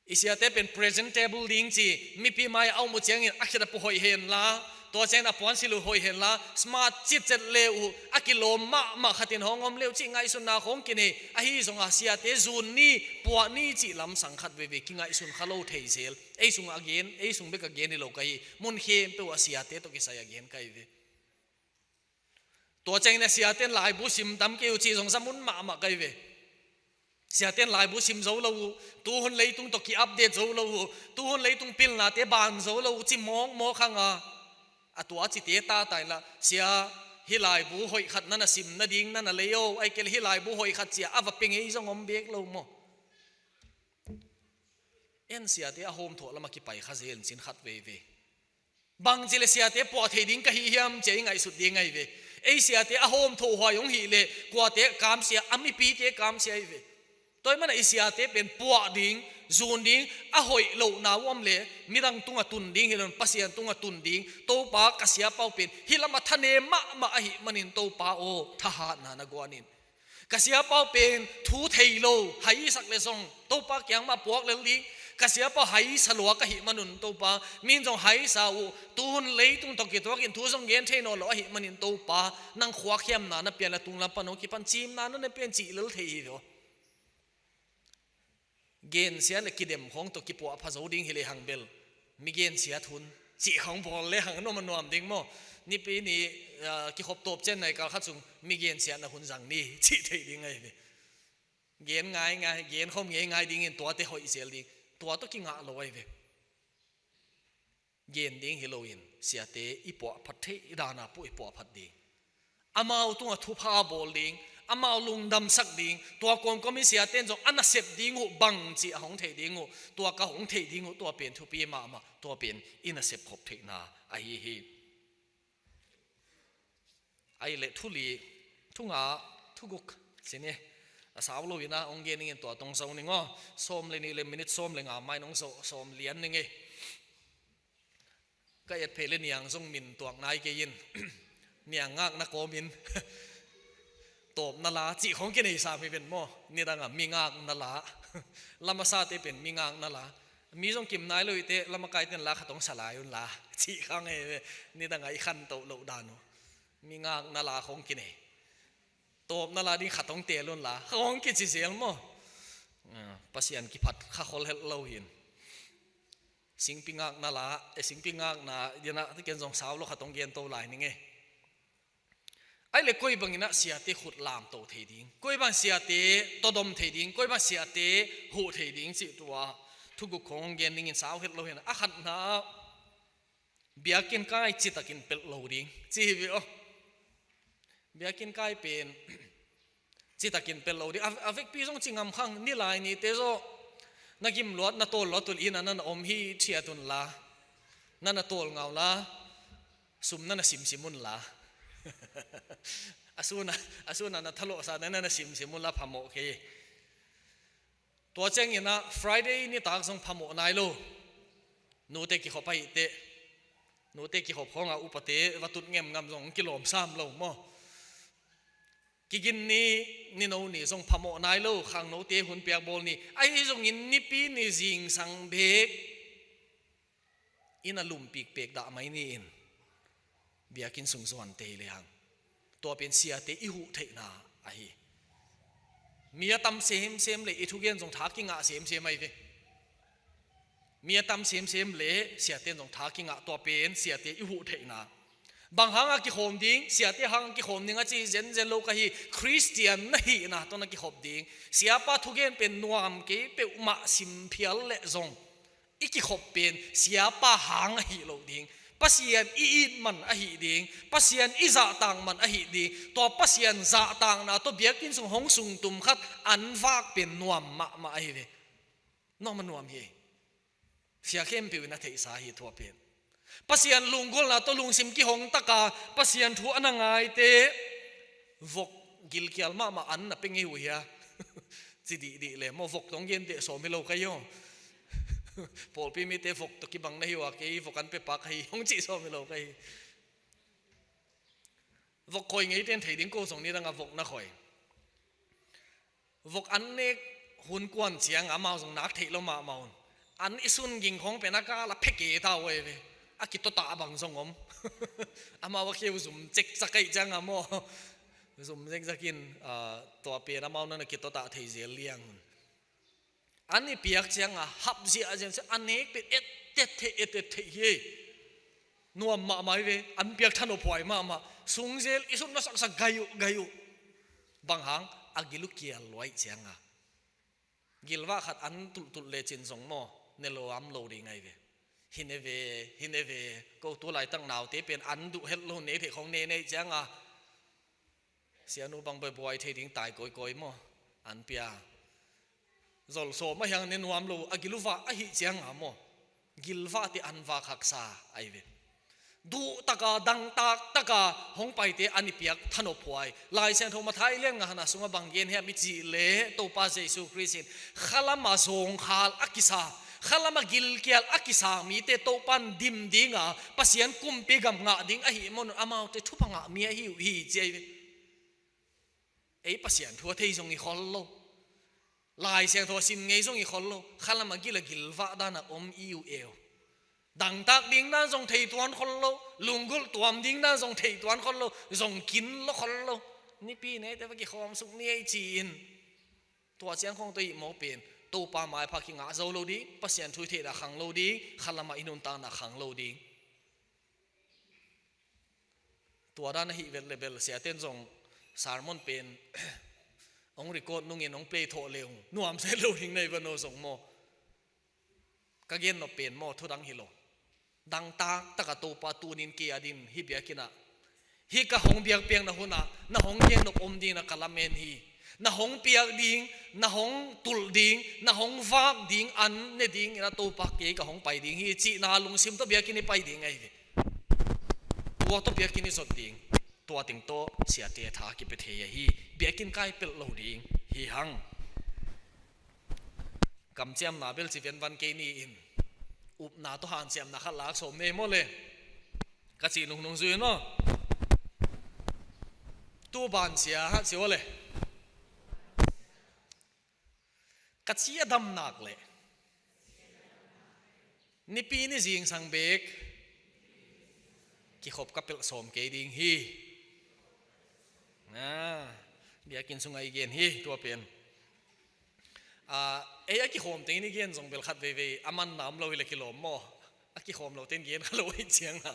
I siate pen presentable ding ci, mipi mai a om uh ciangin a khit a pu hoih henla, tua ciangin a puansilh uh hoih henla, smart citcet le uh, a kilawm mahmah khatin hong om le uh cih ngaihsutna khong kinei, ahi zonga siate zun ni, puah ni cih lamsang khat veivei kingaihsun kha lo thei zel. Ei sung a gen, ei sung bek a gen hi lo ka hi, mun khempeuh a siate tawh kisai a gen ka hi ve. Tua ciangin a siaten laibu sim tam kei uh cih zong za mun mahmah ka hi ve. Siaten laibu sim zo lo uh, tuhun leitung tawh ki-update zo lo uh, tuhun leitung pilnate ban zo lo uh cih mawkmawk hanga. A tua a cite tata inla, sia, hih laibu hoih khat na na sim nading na na lei o, ahih kei leh hih laibu hoih khat cia a va pe ngei zong om bek lo maw? En siate a hawmthawh lamah kipai kha zel in cin khat veivei. Bangci le siate puah thei ding ka hi hiam cia i ngaihsut ding ahi ve. Ei siate a hawmthawh huai hong hih leh kuate kamsia, a mipite kamsia ahi ve. Tua ahih mana i siate pen puah ding, zun ding, a hoih lohna uh om leh midang tungah tun ding hi lo in Pasian tungah tun ding, Topa ka siapa uh pen hih lamah thanem mahmah ahih manin Topa aw thahatna na guan in. Ka siapa uh pen thu thei lo, haisak le zong Topa kiang mah puak lel ding. Ka siapa uh haisa lua ka hih manun Topa, min zong haisa uh, tuhun leitung tawh kituakin thu zong gen thei nawn lo ahih manin Topa, nang khuakhiamna na pian a tunglam pan hong kipan cimna na na pian cih lel thei hi lo. Gensiat le kidem khawng tawh kipuahpha zo ding hi lehang bel, mi gensiat hun cih khawng bawl lehang a nuam a nuam ding maw? Nipi ni, ah, kikhop tawp ciang nai kal khat sung mi gensiatna hun zang ni cih theih ding ahi ve. Gen ngaingai, gen khawm ngeingai dingin tuate hoih zel ding, tua tawh kingah lo ahi ve. Gen ding hi loin siate i puahphat theih dana puh i puahphat ding. Amau tungah thupha bawl ding, amau lungdamsak ding, tua kawmkawm in siaten zong a nasep ding uh bangci a hong theih ding uh, tua ka hong theih ding uh, tua pen thupi mahmah, tua pen i nasep khop theihna ahi hi. Ahih leh thu li, thu nga, thu guk, ci ni. A sau lo in ah hong gen ning in, tua tawh hong zo ning aw. Sawm le nih le minit sawm le nga mai-in hong zo, sawm lian ning ei. Ka et phei le niang zong min tuak nai kei in. Niang ngakna kawmin tawpna la cih khawng kinei sam hi ven maw. Nidang a mi ngakna la. La masate pen mi ngakna la. Mi zong kim nai lo hi teh, la makaite'n la khat hong sa lai un la cih khawng hi ve. Nidang a i khantoh loh dan uh. Mi ngakna la khawng kinei. Tawpna la ding khat hong teel un la khawng kici zel maw. Ah, Pasian kiphat kha khol het lo hi in. Singpi ngakna la, e, singpi ngakna ding ah ken zong sau lo khat hong gen to lai ning ei. Ahih leh koi bangin ah siate khut lamto thei ding, koi bang siate tawldam thei ding, koi bang siate huh thei ding cih tua thuguk khawng hong gen ning in, sau het lo hi in ah. A khatna ah biakinn kai citakin pelh lo ding ci hi ve aw. Biakinn kai pen citakin pelh lo ding. A, a vekpi zong ci ngam khang, nilai nite zaw na gim luat, na tawl luat uh leh inn ah na na om hithiat un la, na na tawl ngau la, sum na na simsim un la. A sun a, a sun a na thalawhsa na na na simsim un la phamawh kei. Tua ciangin ah Friday nitak zong phamawh nai lo. Nute kikhop ahih teh, nute kikhop khawng ah upate va tut ngemngam zong kilawm sam lo maw. Kigin ni, nino ni zong phamawh nai lo, khangnote hun piak bawl ni. Ahi zongin Nipi ni zingsang bek inn ah lumpik pek dah mai ni in, biakinn sung zuante hi lehang. Tua pen siate i huh theihna ahi. Mi a tam semsem leh i thugen zong tha kingah semsem ahi ve. Mi a tam semsem leh siate'n zong tha kingah, tua pen siate i huh theihna. Bang hang a kikhawm ding, siate hang a kikhawm ding a ci zenzen lo ka hi. Khristian na hihna tawh na kikhop ding. Siapa thugen pen nuam kei peuhmah sim phial leh zong i kikhop pen siapa hang ahih loh ding, Pasian i it man ahih ding, Pasian i zahtak man ahih ding. Tua Pasian zahtakna tawh biakinn sung hong sungtum khat an vak pen nuam mahmah ahi ve. Nuam a nuam hi. Sia khempeuh in a theihsa hi tua pen. Pasian lunggulhna tawh lungsim kihong taka Pasian thu a na ngaite vok gilkial mahmah an na pe ngei uh hia? Ci dihdih le maw, vok tawh hong gen deh sawm hi lo ka hi aw. Pawlpi mite vok tawh kibang na hi uh a, kei vok an pe pak ka hi hong cih sawm hi lo ka hi. Vok khoi ngeite'n thei ding, ko zong nidang a vok na khoi. Vok an nek hun kuan ciang amau zong nak theih lo mahmah un. An i sun ging khawng pen a kal ah pheke ta uh ei ve. A kitawtah bang zong om. Amau a kheu zum cekcak ahih ciang a maw. Zum cekcak in, ah, tua pen amau na na kitawtah thei zel liang un. An i piak ciang a hap ziahziah ciang a nek pen ettet theih, ettet theih hi. Nuam mahmah hi ve, an piak thanop huai mahmah. Sungzel i sut na saksak gai uh, gai uh. Bang hang, a gil uh kial lua ahih ciang a. Gilvah khat an tulhtuh lecin zong maw, ne lo am lo ding ahi ve. Hi ne ve, hi ne ve, ko tu laitak naute pen an duh het lo ne theih khawng ne ne ahih ciang a. Sianu bang buaibuai thei ding tai kawikawi maw, an pia. Zol sawm a hiang ne nuam lo, a gil uh vah ahih ciang a maw. Gilvahte an vak haksa ahi ve. Duhtaka, dangtaktaka hong paite an i piak thanop huai. Lai Siangtho Matthai lian ngana sungah bang gen hiam i cih leh, Topa Jesu Khrist in khalam a zawngkhal a kisa, khalam a gilkial a kisa mite Topa in dim dinga, Pasian kumpi gam ngah ding ahih manin amaute thupha ngah mi ahi uh hi ci ahi ve. Ei Pasian thu a thei zong hi khol lo. Lai Siangtho a sim ngei zong hi khol lo. Khalam a gil a gilvah dan a om i uh ei. Dangtak ding dan zong thei tuan khol lo. Lunggulh tuam ding dan zong thei tuan khol lo. Zong kin lo khol lo. Nipi neite va kikhawm suk ni ei ci-in. Tua ciang khawng tawh i mawk pen Topa maipha kingah zo lo ding, Pasian thu i theihna khang lo ding, khalam a i nuntakna khang lo ding. Tua dan ahih vet le bel siate'n zong sermon pen hong record nungin hong play thawh le ung nuam se lo ding na hi va no zong maw. Ka gen nop pen maw, thu dang hi lo. Dangtaktaka Topa tunin kei a din hih biakinn ah, hih ka hong biakpiakna hun ah na hong gen nop om ding na ka lamen hi. Na hong piak ding, na hong tulh ding, na hong vak ding an ne dingin a Topa kei ka hong pai ding hi cihna lungsim tawh biakinn i pai ding ahi ve. Tua tawh biakinn i zot ding. Tua teng tawh siate tha kipia thei ahi. Biakinn kai pelh lo ding. hi hang. Kamciamna bel ci venvan kei ni in, upna tawh hanciamna khat lak sawm nei maw le? Ka cih nungnung zui maw? Tu ban sia ha ci aw le. Ka ci a dam nak leh Nipi ni zingsang bek kikhop ka pelh sawm kei ding hi. Ah, biakinn sungah i gen hi, tua pen. Ah, ei a kikhawm tengin i gen zong bel khat veivei a manna om lo hi le kilawm maw? A kikhawm lo ten gen kha lo hi ciang a.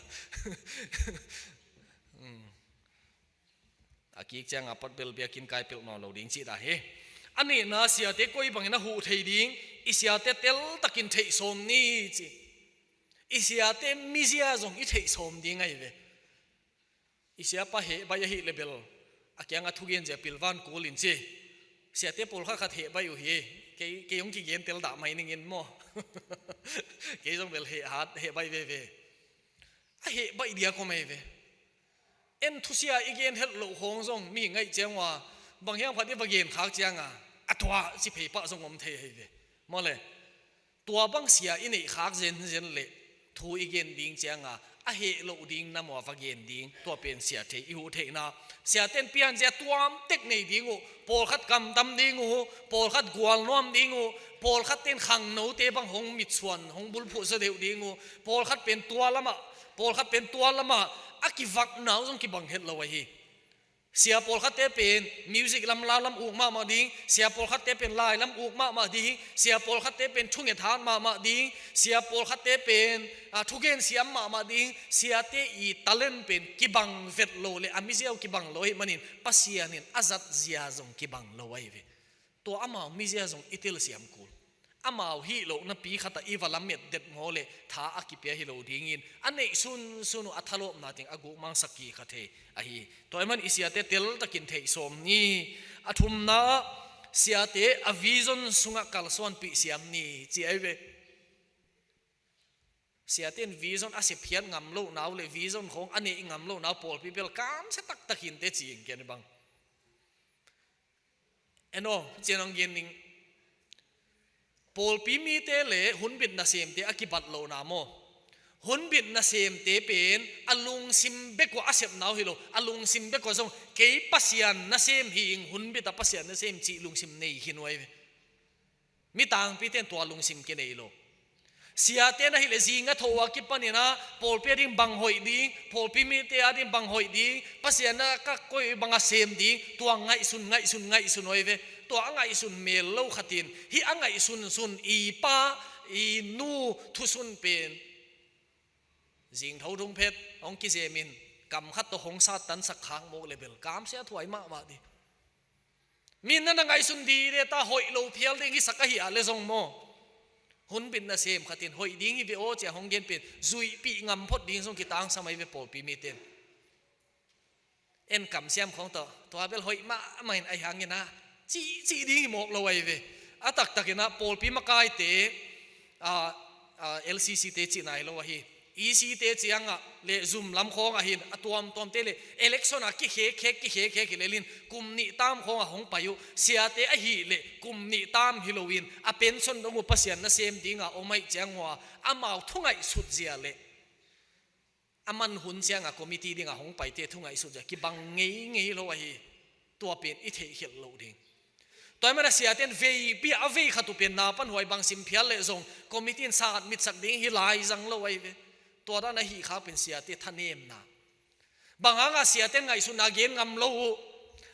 Hmm. A kik cianga pat bel biakinn kai pelh nawn lo ding cih dah hi. A nihna, siate koi bangin a huh thei ding, i siate teltakin theih sawm ni ci. I siate mizia zong i theih sawm ding ahi ve. I siapa heh baih ahih le bel a kianga thugen zia pilvan kul in ci. Siate pawlkhat khat heh baih uh hi. Kei, kei hong kigen tel dah mai ningin maw? Kei zong bel heh hat, heh baih veve. A heh baih diak om ahi ve. En thusia i gen het loh khawng zong mi ngaih ciang ua, bang hiam khat i va gen khak cianga a tua ci phei pah zong om thei ahi ve. Maw le, tua bang sia i neih khak zenzen leh thu i gen ding cianga a heh loh ding nam ua va gen ding, tua pen sia thei i huh theihna. Siaten pianzia tuam tek nei ding uh, pawlkhat kamtam ding uh, pawlkhat gualnuam ding uh, pawlkhat ten khangnote bang hong mitsuan, hong bulphuh zaw deuh ding uh, pawlkhat pen tua lamah, pawlkhat pen tua lamah a kivakna uh zong kibang het lo ahi. Sia pawlkhatte pen music lam, la lam uk mahmah ding, sia pawlkhatte pen lai lam uk mahmah ding, sia pawlkhatte pen thunget hat mahmah ding, sia pawlkhatte pen, a, thugen siam mahmah ding, siate i talent pen kibang vet lo le a mizia uh kibang lo ahih manin Pasian in a zatzia zong kibang lo ahi ve. Tua amau mizia zong i telsiam kul. Amau hih lohna pi khatah i va lamet det maw le tha a kipia hi lo dingin a neih sunsun uh a thalawpna teng a gukmangsak kikha thei ahi. Tua ahih man i siate teltakin theih sawm ni. A thumna ah siate a vision sungah kalsuanpih siam ni ci ahi ve. Siate in vision a sepkhiat ngam lohna uh le vision khawng a neih ngam lohna uh pawlpi bel kamsia taktak hinte ci ing ken bang. En aw, cian hong gen ning. Pawlpi mite le hunbit nasemte a kibat lohna maw? Hunbit nasemte pen a lungsim bek uh a sepna uh hi lo, a lungsim bek uh zong kei Pasian nasem hi ing, hunbit a Pasian nasem cih lungsim nei hi nuai ve. Mi tangpite in tua lungsim kinei lo. Siate na hih leh zing a tho a kipanin ah pawlpi a ding bang hoih ding, pawlpi mite a ding bang hoih ding, Pasian a ka koi bang a sem ding, tua ngaihsun, ngaihsun, ngaihsun ahi ve. Tua a ngaihsun mel lo khatin hih a ngaihsunsun i pa i nu thusun pen zing tho thung phet hong kizemin kam khat tawh hong sattansak khak mawk le bel kamsia thuai mahmah ding. Mi in na na ngaihsun dide ta hoih lo phial ding hisak ahi ah le zong maw? Hunbit nasem khatin hoih ding hi ve aw cia hong gen pen zuihpih ngam phot ding zong kitangsam ahi ve pawlpi mite in. En kamsiam khawng tawh tua bel hoih mahmah in ahi hangin ah cihcih ding hi mawk lo ahi ve. A taktakin ah pawlpi makaite, a, a, L C C te cihna hi lo ahi. E C te ciangah le zum lam khawngah hin a tuamtuamte le election ah kikhekhek kikhekhek hi lelin kum nih tam khawngah hong pai uh siate ahih leh kum nih tam hi loin a pension dong uh Pasian nasem dingah om aih ciang uh a amau thungaihsut zia le a man hun ciangah committee dingah hong paite thungaihsut zia kibang ngeingei lo ahi. Tua pen i theihkhelh loh ding. Tua ahih manin a siate in veipi a vei khat uh pen na pan huai bang sim phial leh zong committee in satmitsak ding hi lai zang lo ahi ve. Tua dan a hih khak pen siate thanemna. Bang hangah siate in ngaihsutna gen ngam lo uh,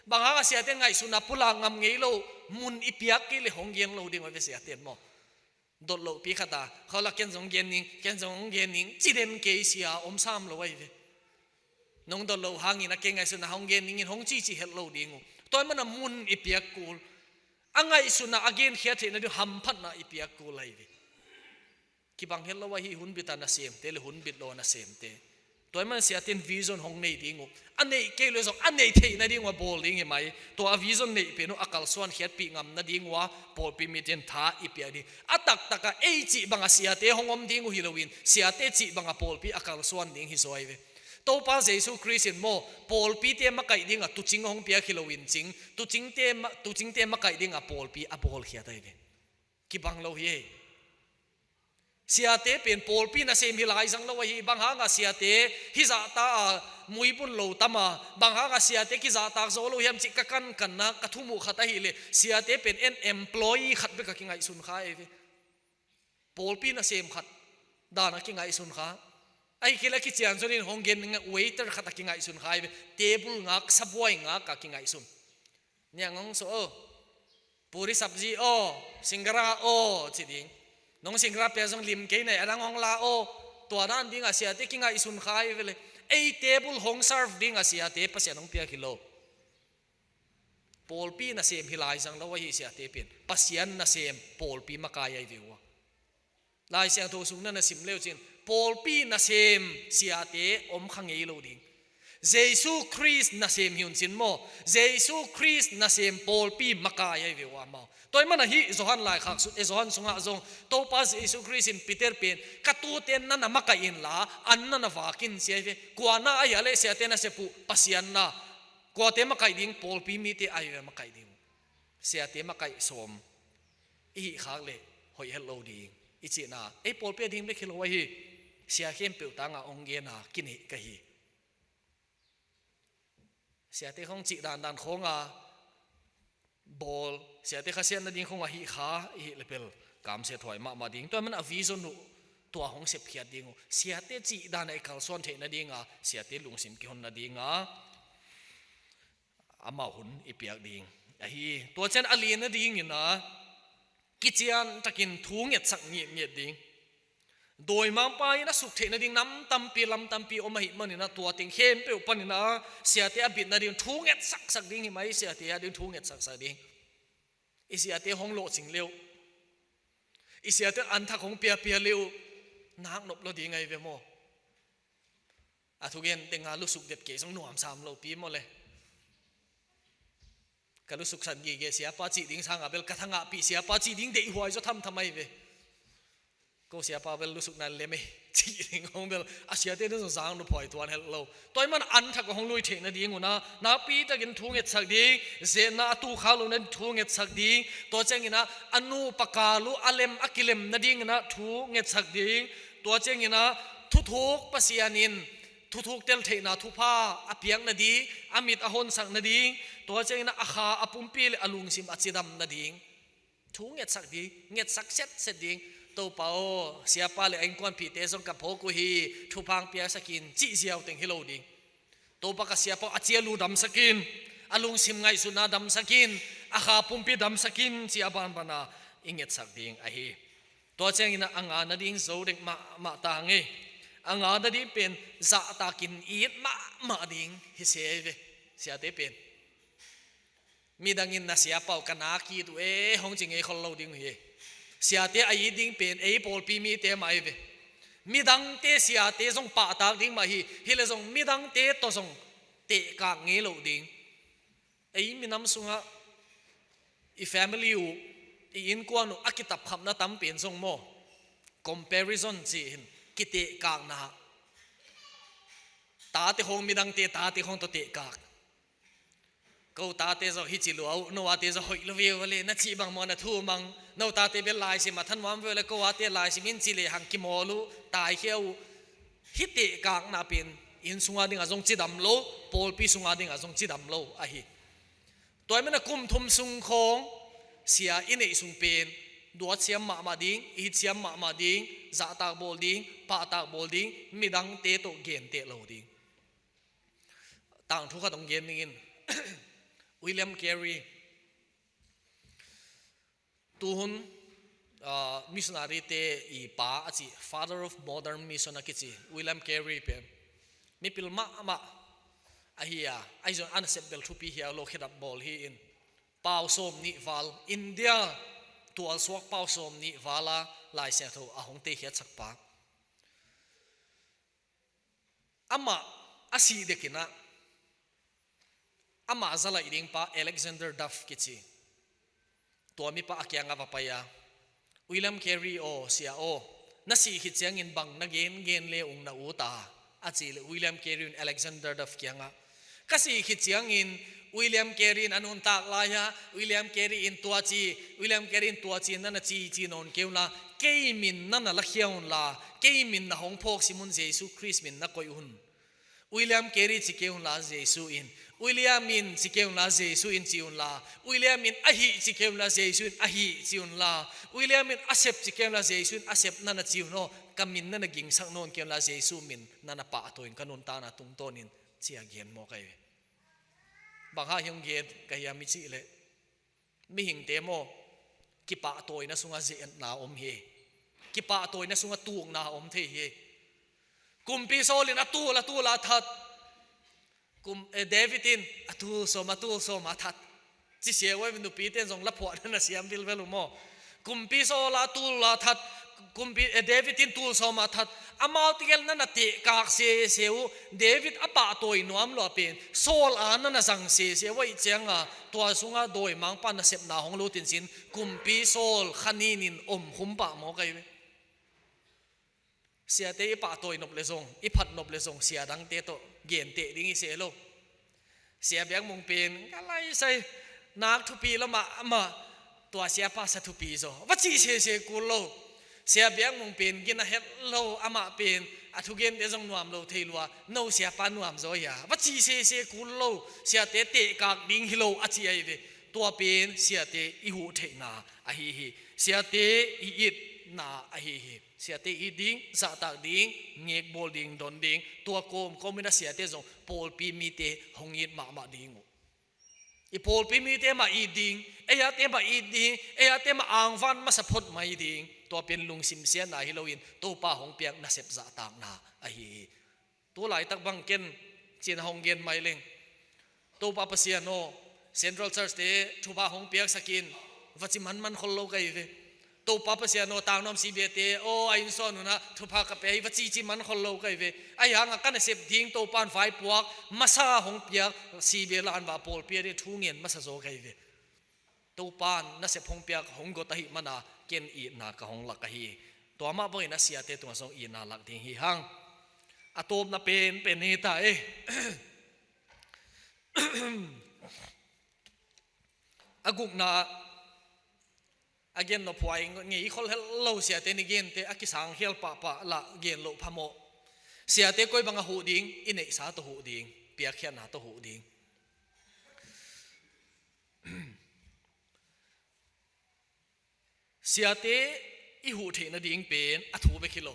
bang hangah siate in ngaihsutna pulak ngam ngei lo uh, mun i piak kei leh hong gen lo ding uh ahi ve siate in maw? Dot lohpi khat a, khaw la ken zong gen ning, ken zong hong gen ning, ci den kei sia om sam lo ahi ve. Nong dot loh hangin a kei ngaihsutna hong gen ningin hong cici het lo ding uh. Tua ahih manin a mun i piak kul. A ngaihsutna a genkhiat theihna ding hamphatna i piak kul ahi ve. Kibang het lo ahi hunbit a nasemte le hunbit lo a nasemte. Tua ahih manin siate in vision hong nei ding uh. A neih kei leh zong a neih theih nading uh a bawl ding hi mai. Tua a vision neih pen uh a kalsuan khiatpih ngam nading uh a pawlpi mite in tha i piak ding. A taktak a ei cih bang a siate hong om ding uh hi loin siate cih bang a pawlpi a kalsuan ding hi zaw ahi ve. Topa Jesu Khrist in maw, pawlpite makaih dingah tuucing hong piak hi loin cing, tuucingte ma-, tuucingte makaih dingah pawlpi a bawlkhiat ahi ve. Kibang lo hi ei. Siate pen pawlpi nasem hi laizang lo ahi. Bang hangah siate hih zahta a muibun lo tam a, bang hangah siate kizahtak zo lo hiam cih ka kankanna ka thumuh khat ahileh, siate pen en employee khat bek a kingaihsun kha ei ve. Pawlpi nasem khat dan a kingaihsun kha. Ahi kei leh kician zongin hong gen ding a waiter khat a kingaihsun kha ei ve. Table ngak, sabuai ngak a kingaihsun. Niang hong so aw, puri sabji aw, singara aw, ci ding. Nong singara pia zong lim kei nei, a dang hong la aw. Tua dan dingah siate kingaihsun kha ei ve le. Ei table hong serve dingah siate Pasian hong piak hi lo. Pawlpi nasem hi laizang lo ahi siate pen. Pasian nasem pawlpi makai ahi ve ua. Lai Siangtho sung na na sim leu cin, pawlpi nasem siate om kha ngei lo ding. Jesu Khrist nasem hi un cin maw, Jesu Khrist nasem pawlpi makai ahi ve uh amau. Tua ahih manin hih Johan laikhak su-, eh, Johan sungah zong Topa Jesu Khrist in Peter pen, ka tuute na na makaih inla, an na na vak in ci ahi ve. Kua na ahi a leh siate nasep uh, Pasian na. Kuate makaih ding, pawlpi mite ahi ve makaih ding. Siate makaih sawm i hih khak leh hoih het lo ding i cihna, ei pawlpi a ding bek hi lo ahi. Sia khempeuh tangah hong gen a kineih ka hi. Siate khawng cih dandan khawng a bawl, siate khasiat nading khawng a hih kha i hih leh bel kamsiat huai mahmah ding. Tua ahih manin a vision uh tua hong sepkhiat ding uh, siate cih dan a i kalsuan theih nading a, siate lungsim kihon nading a amau hun i piak ding ahi. Tua ciang a li nadingin a, kician takin thu ngetsak ngitnget ding. Dawimangpa in a suk theih nading nam tampi lam tampi om ahih manin a, tua teng khempeuh panin a siate a bit nading thu ngetsaksak ding hi mah hi. Siate a ding thu ngetsaksak ding. I siate hong lawhcing leh uh, i siate anthak hong piapia leh uh, nak nop lo ding ahi ve maw. A thugen teng a lusuk det kei zong nuamsa om lo pi maw le. Ka lusuk san gige siapa cih ding sangah bel ka thangahpih siapa cih ding deihhuai zaw thamtham ahi ve. Ko siapa bel lusukna lem ei cih ding hong bel a siate ding zong zang nop huai tuan het lo. Tua ahih manin anthak hong lui theih nading un a, nakpi takin thu ngetsak ding, zetna a tukhak loh nading thu ngetsak ding. Tua ciangin a, a nupa kal uh a lem a kilem nadingin a thu ngetsak ding. Tua ciangin a, thuthuk Pasian in thuthuk tel theihna thupha a piak nading, a mit a honsak nading, tua ciangin a, a kha a pumpi leh a lungsim a cidam nading thu ngetsak ding, ngetsak setset ding. Topa aw, siapa leh a innkuanpihte zong ka phawk uh hi, thupha hong piaksak in cih ziau teng hi lo ding. Topa, ka siapa aw, a cial uh damsak in, a lungsim ngaihsutna damsak in, a kha pumpi damsak in, ci a banban a i ngetsak ding ahi. Tua ciangin a, a nga nading zo dek mahmah ta ngei. A nga nading pen zahtakin it mahmah ding hi se ve. Siate pen midang in na siapa uh ka nak it uh e hong ci ngei khol lo ding uh hi. Siate a it ding pen ei pawlpi mite mah ahi ve. Midangte siate zong pahtak ding mah hi. Hileh zong midangte tawh zong tehkak ngei loh ding. Ei minam sungah i family uh, i innkuan uh a kitapkhapna tam pen zong maw, comparison ci-in, kitehkakna. Tate khawng midangte tate khawng tawh tehkak. Ko tate zaw hih ci lua uh, no ate zaw hoih lo ve uh le, na cih bang maw na thumang. No tate bel laisim a thanuam ve uh le, ko ate laisim in ci lehang kimawl uh, taikhia uh. Hih tehkakna pen inn sunga dingah zong cidam lo, pawlpi sunga dingah zong cidam lo ahi. Tua ahih manin a kum thum sung khawng sia i neih sung pen duat siam mahmah ding, i it siam mahmah ding, zahtak bawl ding, pahtak bawl ding, midangte tawh genteh lo ding. Tangthu khat hong gen ning in. William Carey. Tuhun, ah, missionary te i pa a ci, Father of Modern Mission a kici William Carey pen mipil mahmah ahi a, ahi zong a nasep bel thupi hi a, lo khedap bawl hi in. Pau sawm nih val, India tualsuak pau sawm nih val a Lai Siangtho a hong teikhiatsak pa. Amah a sih dekin ah, amah zalaih ding pa Alexander Duff kici, tua mipa a kiangah va pai a, William Carey aw, sia aw, na sih khit ciangin bang na gengen le ung na ut a, A cih leh William Carey in Alexander Duff kiangah, ka sih khit ciangin William Carey in a nuntak lai-a, William Carey in tua ci, William Carey in tua ci na na ci ci nawn kei unla, kei min na na lakhia unla, kei min na hong phawk sim un, Jesu Khrist min na koih un. William Carey ci kei unla Jesu in, William in ci kei unla Jesu in ci unla, William in ahi ci kei unla Jesu in ahi ci unla, William in a sep ci kei unla Jesu in a sep na na ci un aw, ka min na na gingsak nawn kei unla Jesu min na na pahtawi un, ka nuntakna tungtawnin ci a gen mawk ahi ve. Bang hang hiam gen ka hiam i cih leh, mihingte maw, kipahtawina sungah ze-etna om hi. Kipahtawina sungah tukna om thei hi. Kumpi Saul in a tul a tul a that, kum, eh, David in a tul sawm a tul sawm a that. Ci sia uai, nupite in zong la phuahna na siam vilvel uh maw. Kumpi Saul a tul a that, kumpi, eh, David in tul sawm a that. Amau tegel na na tehkak sese uh, David a pahtawi nuam lua pen Saul a na na zang sese uh ahih cianga, tua sungah dawimangpa nasepna hong lut in cin, kumpi Saul kha ninin omkhum pah mawk ahi ve. Siate i pahtawi nop le zong, i phat nop le zong, sia dangte tawh genteh ding i se lo. Sia Biakmung pen ka laisai, nak thupi lo mahmah, tua siapa sa thupi zaw, va cih sese kul lo. Sia Biakmung pen gina het lo, amah pen a thugente zong nuam lo thei lua, no siapa nuam zaw hia, va cih sese kul lo. Siate tehkak ding hi lo a ci ahi ve. Tua pen siate i huh theihna ahi hi. Siate i itna ahi hi. Siate it ding, zahtak ding, ngekbawl ding, don ding, tua kawmkawm in a siate zong pawlpi mite hong it mahmah ding uh. I pawlpi mite mah it ding, ei-ate mah it ding, ei-ate mah angvan masa phot mai ding. Tua pen lungsim siatna hi loin Topa hong piak nasep zahtakna ahi hi. Tu laitak bang ken cin a hong gen mai leng, Topa Pasian aw, Central Church te thupha hong piaksak in, va ci manman khol lo ka hi ve. Topa Pasian aw, tangnuam C B A te aw, a innsuan hunah thupha ka pia hi, va cici man khol lo ka hi ve. Ahi hangah ka nasep ding Topa in vaipuak masa hong piak, C B A la an va pawlpi a ding thu ngen masa zaw ka hi ve. Topa in nasep hong piak hong got ahih mana ken itna ka hong lak ahi. Tua mah bangin a siate tungah zong itna lak ding hi hang. A tawpna penpen hi ta e. A gukna, a gen nophuai ngei khol hel lo siate ni gente a kisang hial pahpah lah gen loh phamawh. Siate koi bang a huh ding, i neihsa tawh huh ding, piakkhiatna tawh huh ding. Siate i huh theih nading pen a thu bek hi lo.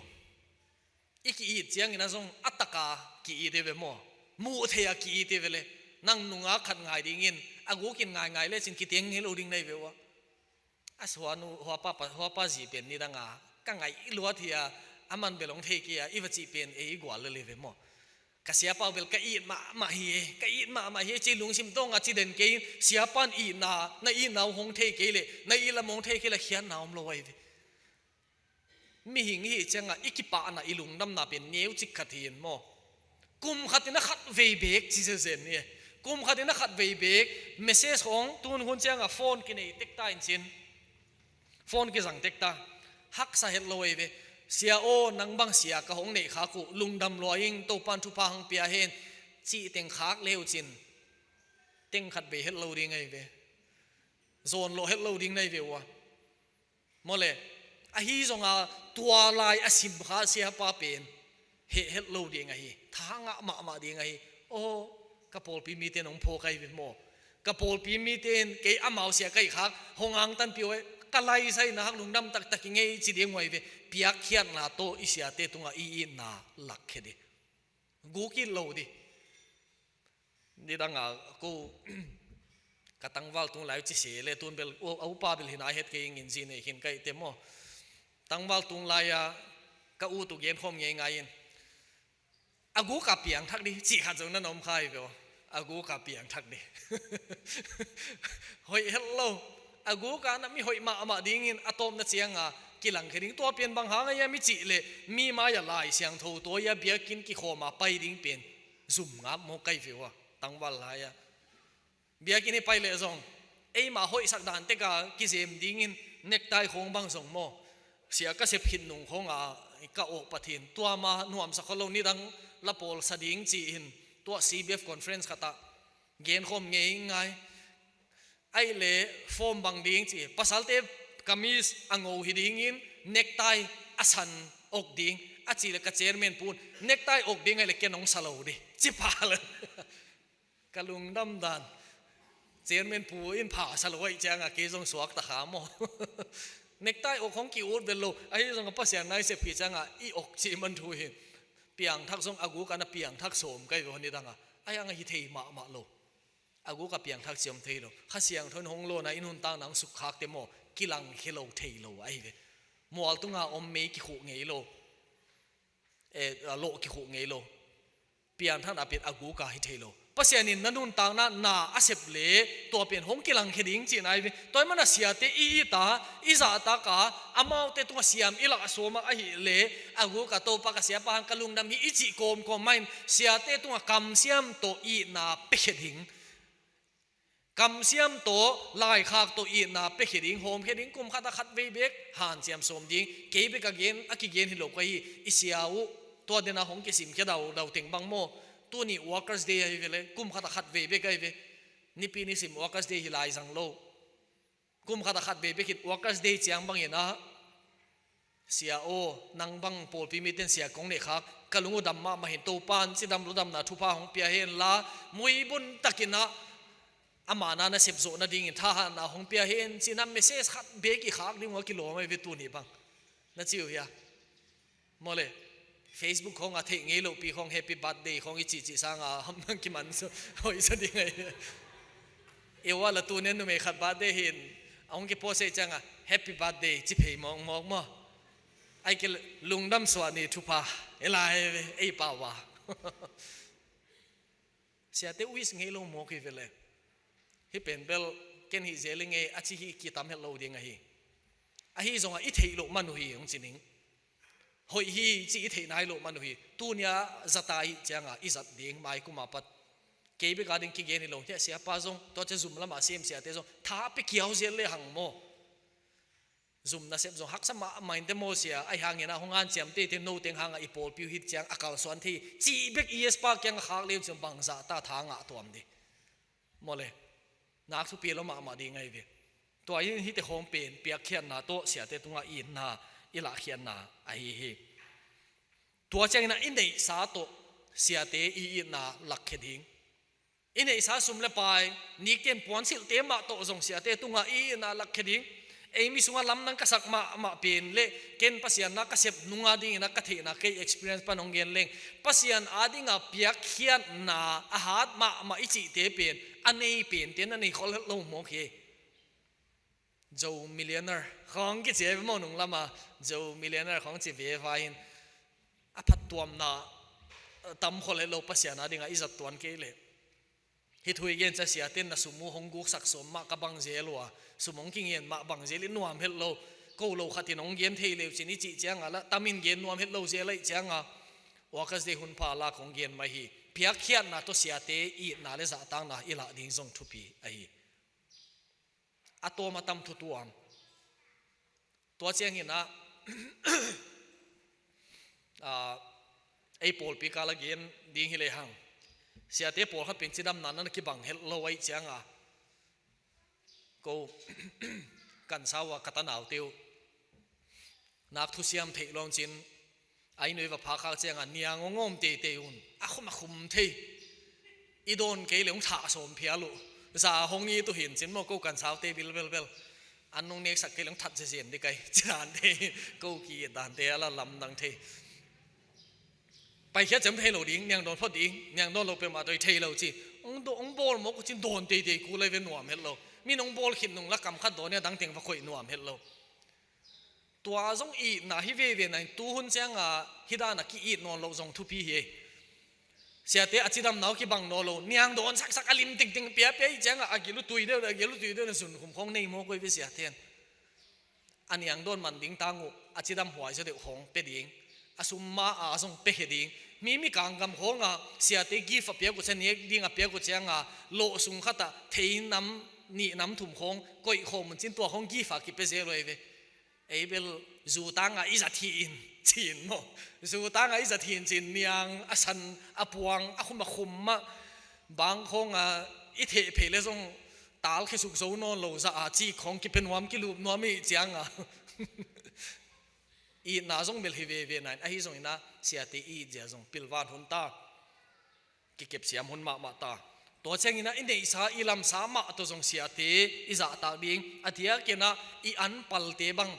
I ki-it ciangin a zong a taka ki-it hi ve maw? Muh theih a ki-it hi ve le. Nang nungak khat ngai dingin a gukin ngaingai lecin kiteng hi lo ding na hi ve uh a. A huanu, huapa, huapa zi pen nidanga ka ngaih luat hi a, a man bel hong thei kei a, i va cih pen ei gual lel hi ve maw? Ka siapa uh bel ka it mahmah hi e, ka it mahmah hi e, ci lungsim tawnga ci den kei in, siapa in itna, na itna uh hong thei kei leh, na it lam hong thei kei leh khiatna om lo ahi ve. Mihing i hih ciangah i kipahna, i lungdamna pen neucik khat hi in maw? Kum khat in a khat vei beek ci zenzen ni e. Kum khat in a khat vei beek message khawng tun hun ciangah phone kinei tek ta in cin. Phone kizang tek ta. Haksa het lo ei ve. Sia aw, nang bang sia ka hong neih khak uh, lungdam lua ing, Topan thupha hong pia hen, cih teng khak le uh cin, teng khat bei het lo ding ei ve. Zawn lawh het lo ding na hi ve uh a. Maw le, ahi zonga tua lai a sim kha siapa pen heh het lo ding ahi, tha ngah mahmah ding ahi. Aw, ka pawlpi mite in hong phawk ahi ve maw? Ka pawlpi mite in kei amau sia ka hih khak hong angtanpih uh e, ka laisai na hak lungdam taktak i ngei ci ding uh ahi ve. Piakkhiatna tawh i siate tungah i itna lakkhia dih. Guk it lo dih. Nidanga ko ka tangval tung lai uh ci se le tun bel, a upa bel hi na het kei ing in zi nei khin ka hih te maw? Tangval tung lai-a ka ut uh genkhawm ngeingai in. A guk a piangthak dih, cih khat zong na na om kha hi ve aw. A guk a piangthak dih. Hoih het lo. A guk a na mi hoih mahmah dingin a tawpna cianga kilangkhia ding. Tua pen bang hang a hiam i cih leh mi mai-ah Lai Siangtho tawi-a biakinn kikhawm a pai ding pen zum ngap mawk ka hi ve uh a, tangval lai-ah. Biakinn i pai leh zong eimah hoihsak dan teka kizem dingin necktie khawng bang zong maw, sia ka sep khit nung khawnga ka awk Pathian, tua ma nuamsa kho lo, nidang la pawlsa ding ci-in tua C B F conference khatah genkhawm ngeingai. Aih le form bang ding ci, pasalte kamis a ngo hi dingin necktie a san awk ding a ci le ka chairman pu in necktie awk ding aih le ken hong sa lo ding ci pah le. Ka lungdam dan. Chairman pu in pha sa lo aih cianga kei zong suak ta kha maw? Necktie awk hong ki-ut vet lo. Ahi zong a Pasian na i sep khit cianga i awk cih man thu hi. Piangthak zong a guk a na piangthak sawm ka hi ve hon i danga. Ahi hanga hi thei mahmah lo. A guk a piangthak ciam thei lo. Kha Siangtho in hong lawna i nuntakna hong sukkhakte maw, kilangkhia lo thei lo ahi ve. Mual tunga om mei kikhuh ngei lo. Eh, a lawh kikhuh ngei lo. Piangthakna pen a guk a hi thei lo. Pasian in na nuntakna na a sep le tua pen hong kilangkhia ding cihna ahi ve. Tua ahih mana siate i it a, i zahtak a, amaute tungah siam i lah sawm a ahih le a guk a Topa ka siapa hang ka lungdam hi i cih kawmkawm mah in siate tungah kamsiam tawh itna piakhia ding. Kamsiam tawh, laikhak tawh itna piakhia ding, hawmkhia ding, kum khat a khat vei bek hanciam sawm ding. Kei bek a gen, a kigen hi lo ka hi, i sia uh, tua dena hong kisimkhia daudau teng bang maw? Tuni Workers' Day ahi ve le, kum khat a khat vei bek ahi ve. Nipi nisim Workers' Day hi lai zang lo. Kum khat a khat vei bek hi Workers' Day ciang bangin ah, sia aw, nang bang pawlpi mite in sia kong neih khak, ka lung uh dam mahmah hi. Topa in cidam ludamna thupha hong pia hen la, muibun takin ah ama na na sep zawh nadingin thahatna hong pia hen ci-in ah message khat bek i khak ding uh a kilawm ahi ve tuni bang. Na ci uh hia? Maw le, Facebook khawng a theih ngei lohpi khawng happy birthday khawng i cihcih sanga hamnang kiman hoihsa ding ahi. I uh a la tuni a numei khat birthday hi-in a hong kipost ahih cianga happy birthday ci phei mawkmawk maw? Ahih kei leh lungdam suah ni thupha. Ei lai ei pau a. Siate wish ngei lo mawk hi ve le. Hih pen bel ken hih zel hi ngei a ci hi kitam het lo ding ahi. Ahi zongah i theih loh man uh hi hong ci ning. Hoih hi ci i theih nai loh man uh hi. Tuni a zat a hih cianga i zat ding mai kum a pat. Kei bek a ding kigen hi lo. Tua siapa zong, tua cia zum lamah sem siate zong tha pia kiau zel le hang maw? Zum nasep zong haksa mahmah in te maw sia, ahi hangin ah hong hanciam teitei, no teng hangah i pawlpi uh hih ciang a kalsuan thei cih bek i espa kiang a khak le uh ciang bangzah ta tha ngah tuam ding. Maw le, nak thupi lo mahmah ding ahi ve. Tua in hihte khawng pen piakkhiatna tawh siate tungah itna i lahkhiatna ahi hi. Tua ciangin ah i neihsa tawh siate i itna lakkhia ding. I neihsa sum le pai, nikten puansilhte mah tawh zong siate tungah i itna lakkhia ding. Ei mi sungah lamdang ka sak mahmah pen le ken Pasian na ka sep nunga dingin ah ka theihna kei experience pan hong gen leng, Pasian adinga piakkhiatna a hat mahmah i cihte pen a nei pente na nei khol het lo mawk hi. Zo millionaire khawng kici a hi ve maw, nung lama Zo millionaire khawng ci ve vai in a phattuamna tam khol het lo Pasian adinga i zat tuan kei leh. Hih thu i gen cia siate in na sum uh hong guksak sawm mah ka bang zel uh a, sum hong kingen mah bang zel i nuam het lo. Ko lo khat in hong gen thei le uh cin i cih cianga lah tam in gen nuam het lo zel ahih cianga Workers' Day hun pha lak hong gen mah hi. Piakkhiatna tawh siate itna le zahtakna i lah ding zong thupi ahi. A tawm a tam thu tuam. Tua ciangin ah, ah, ei pawlpi kal a gen ding hi lehang, siate pawlkhat pen cidamna na kibang het lo ahih cianga, ko kan sau a ka tanaute uh nak thusiam theih lawng cin, a inn uh i va phak khak cianga niang hong awm teitei un, a khum a khum thei. I dawn kei le hong thah sawm phial uh. Za hong it uh hin cin maw, ko kan saute bilbelbel. An nong neksak kei le hong that zezen ding kai ci dante, ko ki-it dante a la lamdang thei. Paikhiat ciang thei lo ding, niang dawn phot ding, niang dawn lo peuhmah tawh i thei lo ci. Hong daw-, hong bawl mawk uh cin dawn teitei kul ahi ve, nuam het lo. Min hong bawl khit nung la kam khat dawn a dang teng va koih nuam het lo. Tua zong itna hi veve na in tuhun cianga hih dana ki-it nawn loh zong thupi hi. Siate a cidamna uh kibang nawn lo, niang dawn saksak a lim tingting piapia ahih cianga a gil uh tui deuh, a gil uh tui deuh na zunkhum khawng nei mawk uh hi ve siate in. A niang dawn man ding tang uh, a cidam huai zaw deuh khawng pia ding, a sum ma a zong piakhia ding. Mi mikang gam khawnga siate gift a piak uh cia, nek ding a piak uh cianga lawh sung khatah thei nam nih nam thum khawng koih khawm un cin tua khawng gift a kipia zel uh ahi ve. Ei bel zu tanga i zat hi in, Cin maw? Zu tangah i zat hin cin niang, a san, a puang, a khum a khum mah. Bang khawngah i theh phei le zong talkhia suk zo nawn lo zah a, cik khawng kipia nuam, kilup nuam i hih ciangah. Itna zong melh hi veve nain, ahi zongin ah siate i it zia zong pilvan hun ta. Kikep siam hun mahmah ta. Tua ciangin ah i neihsa, i lamsa mah tawh zong siate i zahtak ding, a diakin ah i an palte bang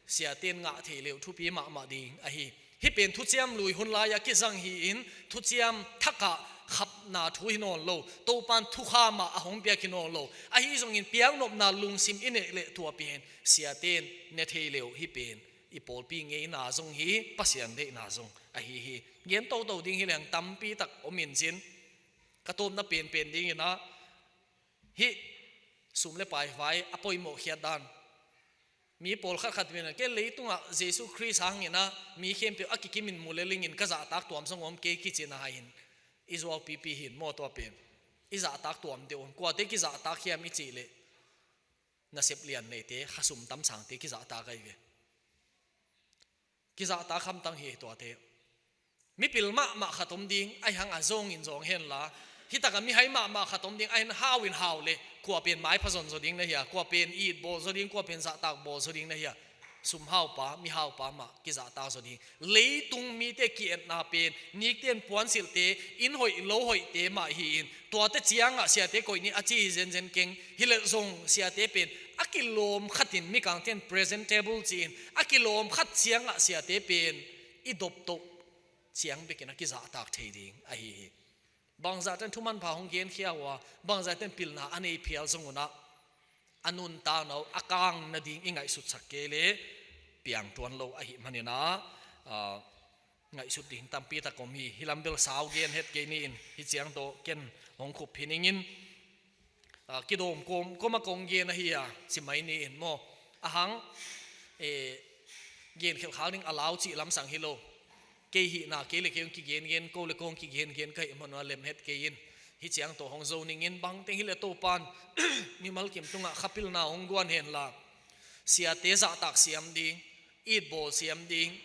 siate in ngah thei leuh thupi mahmah ding ahi. Hih pen thuciam lui hun lai-ah kizang hi-in, thuciam thakah khapna thu hi nawn lo, Topan thukham ah a hong piak hi nawn lo. Ahi zongin piaknopna lungsim i neih leh tua pen siate in ne thei leuh, hih pen i pawlpi ngeina zong hi, Pasian deihna zong ahi hi. Gen toto ding hi leng tampi tak om in cin, ka tawpna penpen dingin ah hih sum le pai vai a poimawh khiat dan. Mi pawlkhat khat in ah, kei leitungah Jesu Khrist hangin ah mi khempeuh a kikimin mu le lingin ka zahtak tuam zong om kei kici-in ah, hai in i zuaupipi hin maw tua pen. I zahtak tuam deuh om, kuate kizahtak hiam i cih leh nasep lian neite, khasum tam sangte kizahtak ahi ve. Kizahtak hamtang hi tuate. Mipil mahmah khat om ding, ahi hang a zawngin zawng henla. Hih takah mihai mahmah khat om ding, ahi hang hau in hau le, kua pen maipha zon zaw ding na hia, kua pen it bawl zaw ding, kua pen zahtak bawl zaw ding na hia. Sum haupa, mi haupa mah kizahtak zaw ding. Leitung mite ki-etna pen nikten puansilhte, inn hoih lo hoihte mah hi-in, tuate ciangah siate koih ni a ci hi zenzen keng. Hi leh zong siate pen a kilawm khatin, mikangten presentable ci-in, a kilawm khat ciangah siate pen i doptoh ciang bekin a kizahtak thei ding ahi hi. Bangzahten thumanpha hong genkhia uh a, bangzahten pilna a nei phial zong un ah, a nuntakna uh a kang nading i ngaihsutsak kei leh piang tuan lo ahih manin ah, ah, ngaihsut ding tampi tak om hi. Hih lam bel sau gen het kei ni in, hih ciang tawh ken hong khup hi ning in, ah, kidawm kawm, kawm a kong gen ahi a, ci mai ni in maw. A hang, eh, genkhelh khak ding a lau cih lamsang hi lo. Kei hihna, kei le kei hong kigengen, ko le ko hong kigengen ka hih manun ah lem het kei in. Hih ciang tawh hong zo ning in, bangteng hi leh Topan mimal kim tungah khapilna hong guan henla, siate zahtak siam ding, it bawl siam ding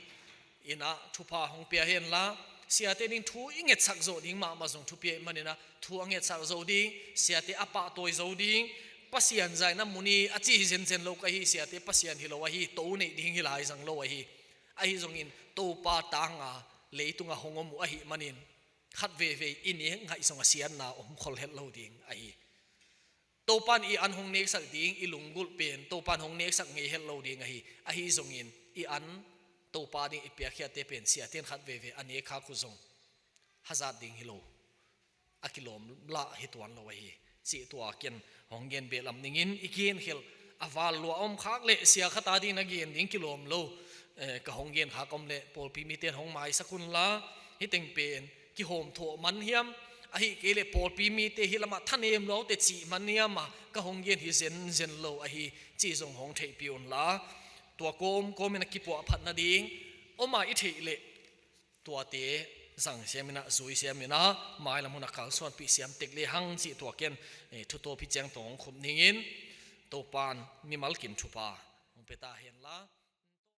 in ah thupha hong pia henla, siate ding thu i ngetsak zawh ding mahmah zong thupi ahih manin ah, thu a ngetsak zo ding, siate a pahtawi zo ding, Pasian zahna mun hi a ci hi zenzen lo ka hi, siate Pasian hi lo ahi, to neih ding hi lai zang lo ahi. Ahi zongin Topa tanga leitungah hong om uh ahih manin, khat veivei i nek ngaih zong a siatna om khol het lo ding ahi. Topan i an hong neksak ding, i lunggulh pen Topan hong neksak ngei het lo ding ahi. Ahi zongin i an Topa ding i piakkhiate pen siaten khat veivei a nek khak uh zong hazat ding hi lo, a kilawm lah hi tuan lo ahi. Cih tua ken hong gen beh lam ning in, i genkhelh a val lua a om khak leh sia khat a ding na gen ding kilawm lo, eh, ka hong gen khak om leh pawlpi mite in hong maisak un la. Hih teng pen kihawmthawh man hiam, ahih kei leh pawlpi mite hih lamah thanem lua uh teh cih man hiam a ka hong gen hi zenzen lo ahi, cih zong hong theihpih un la. Tua kawmkawm in a kipuahphat nading om a i theih leh, tuate zang siam in ah, zui siam in ah, mailam hun a kalsuanpih siam tek lehang cih tua ken, eh, thutawp hih ciang tawh hong khup ning in, Topan mimal kim thupha hong pia ta hen la.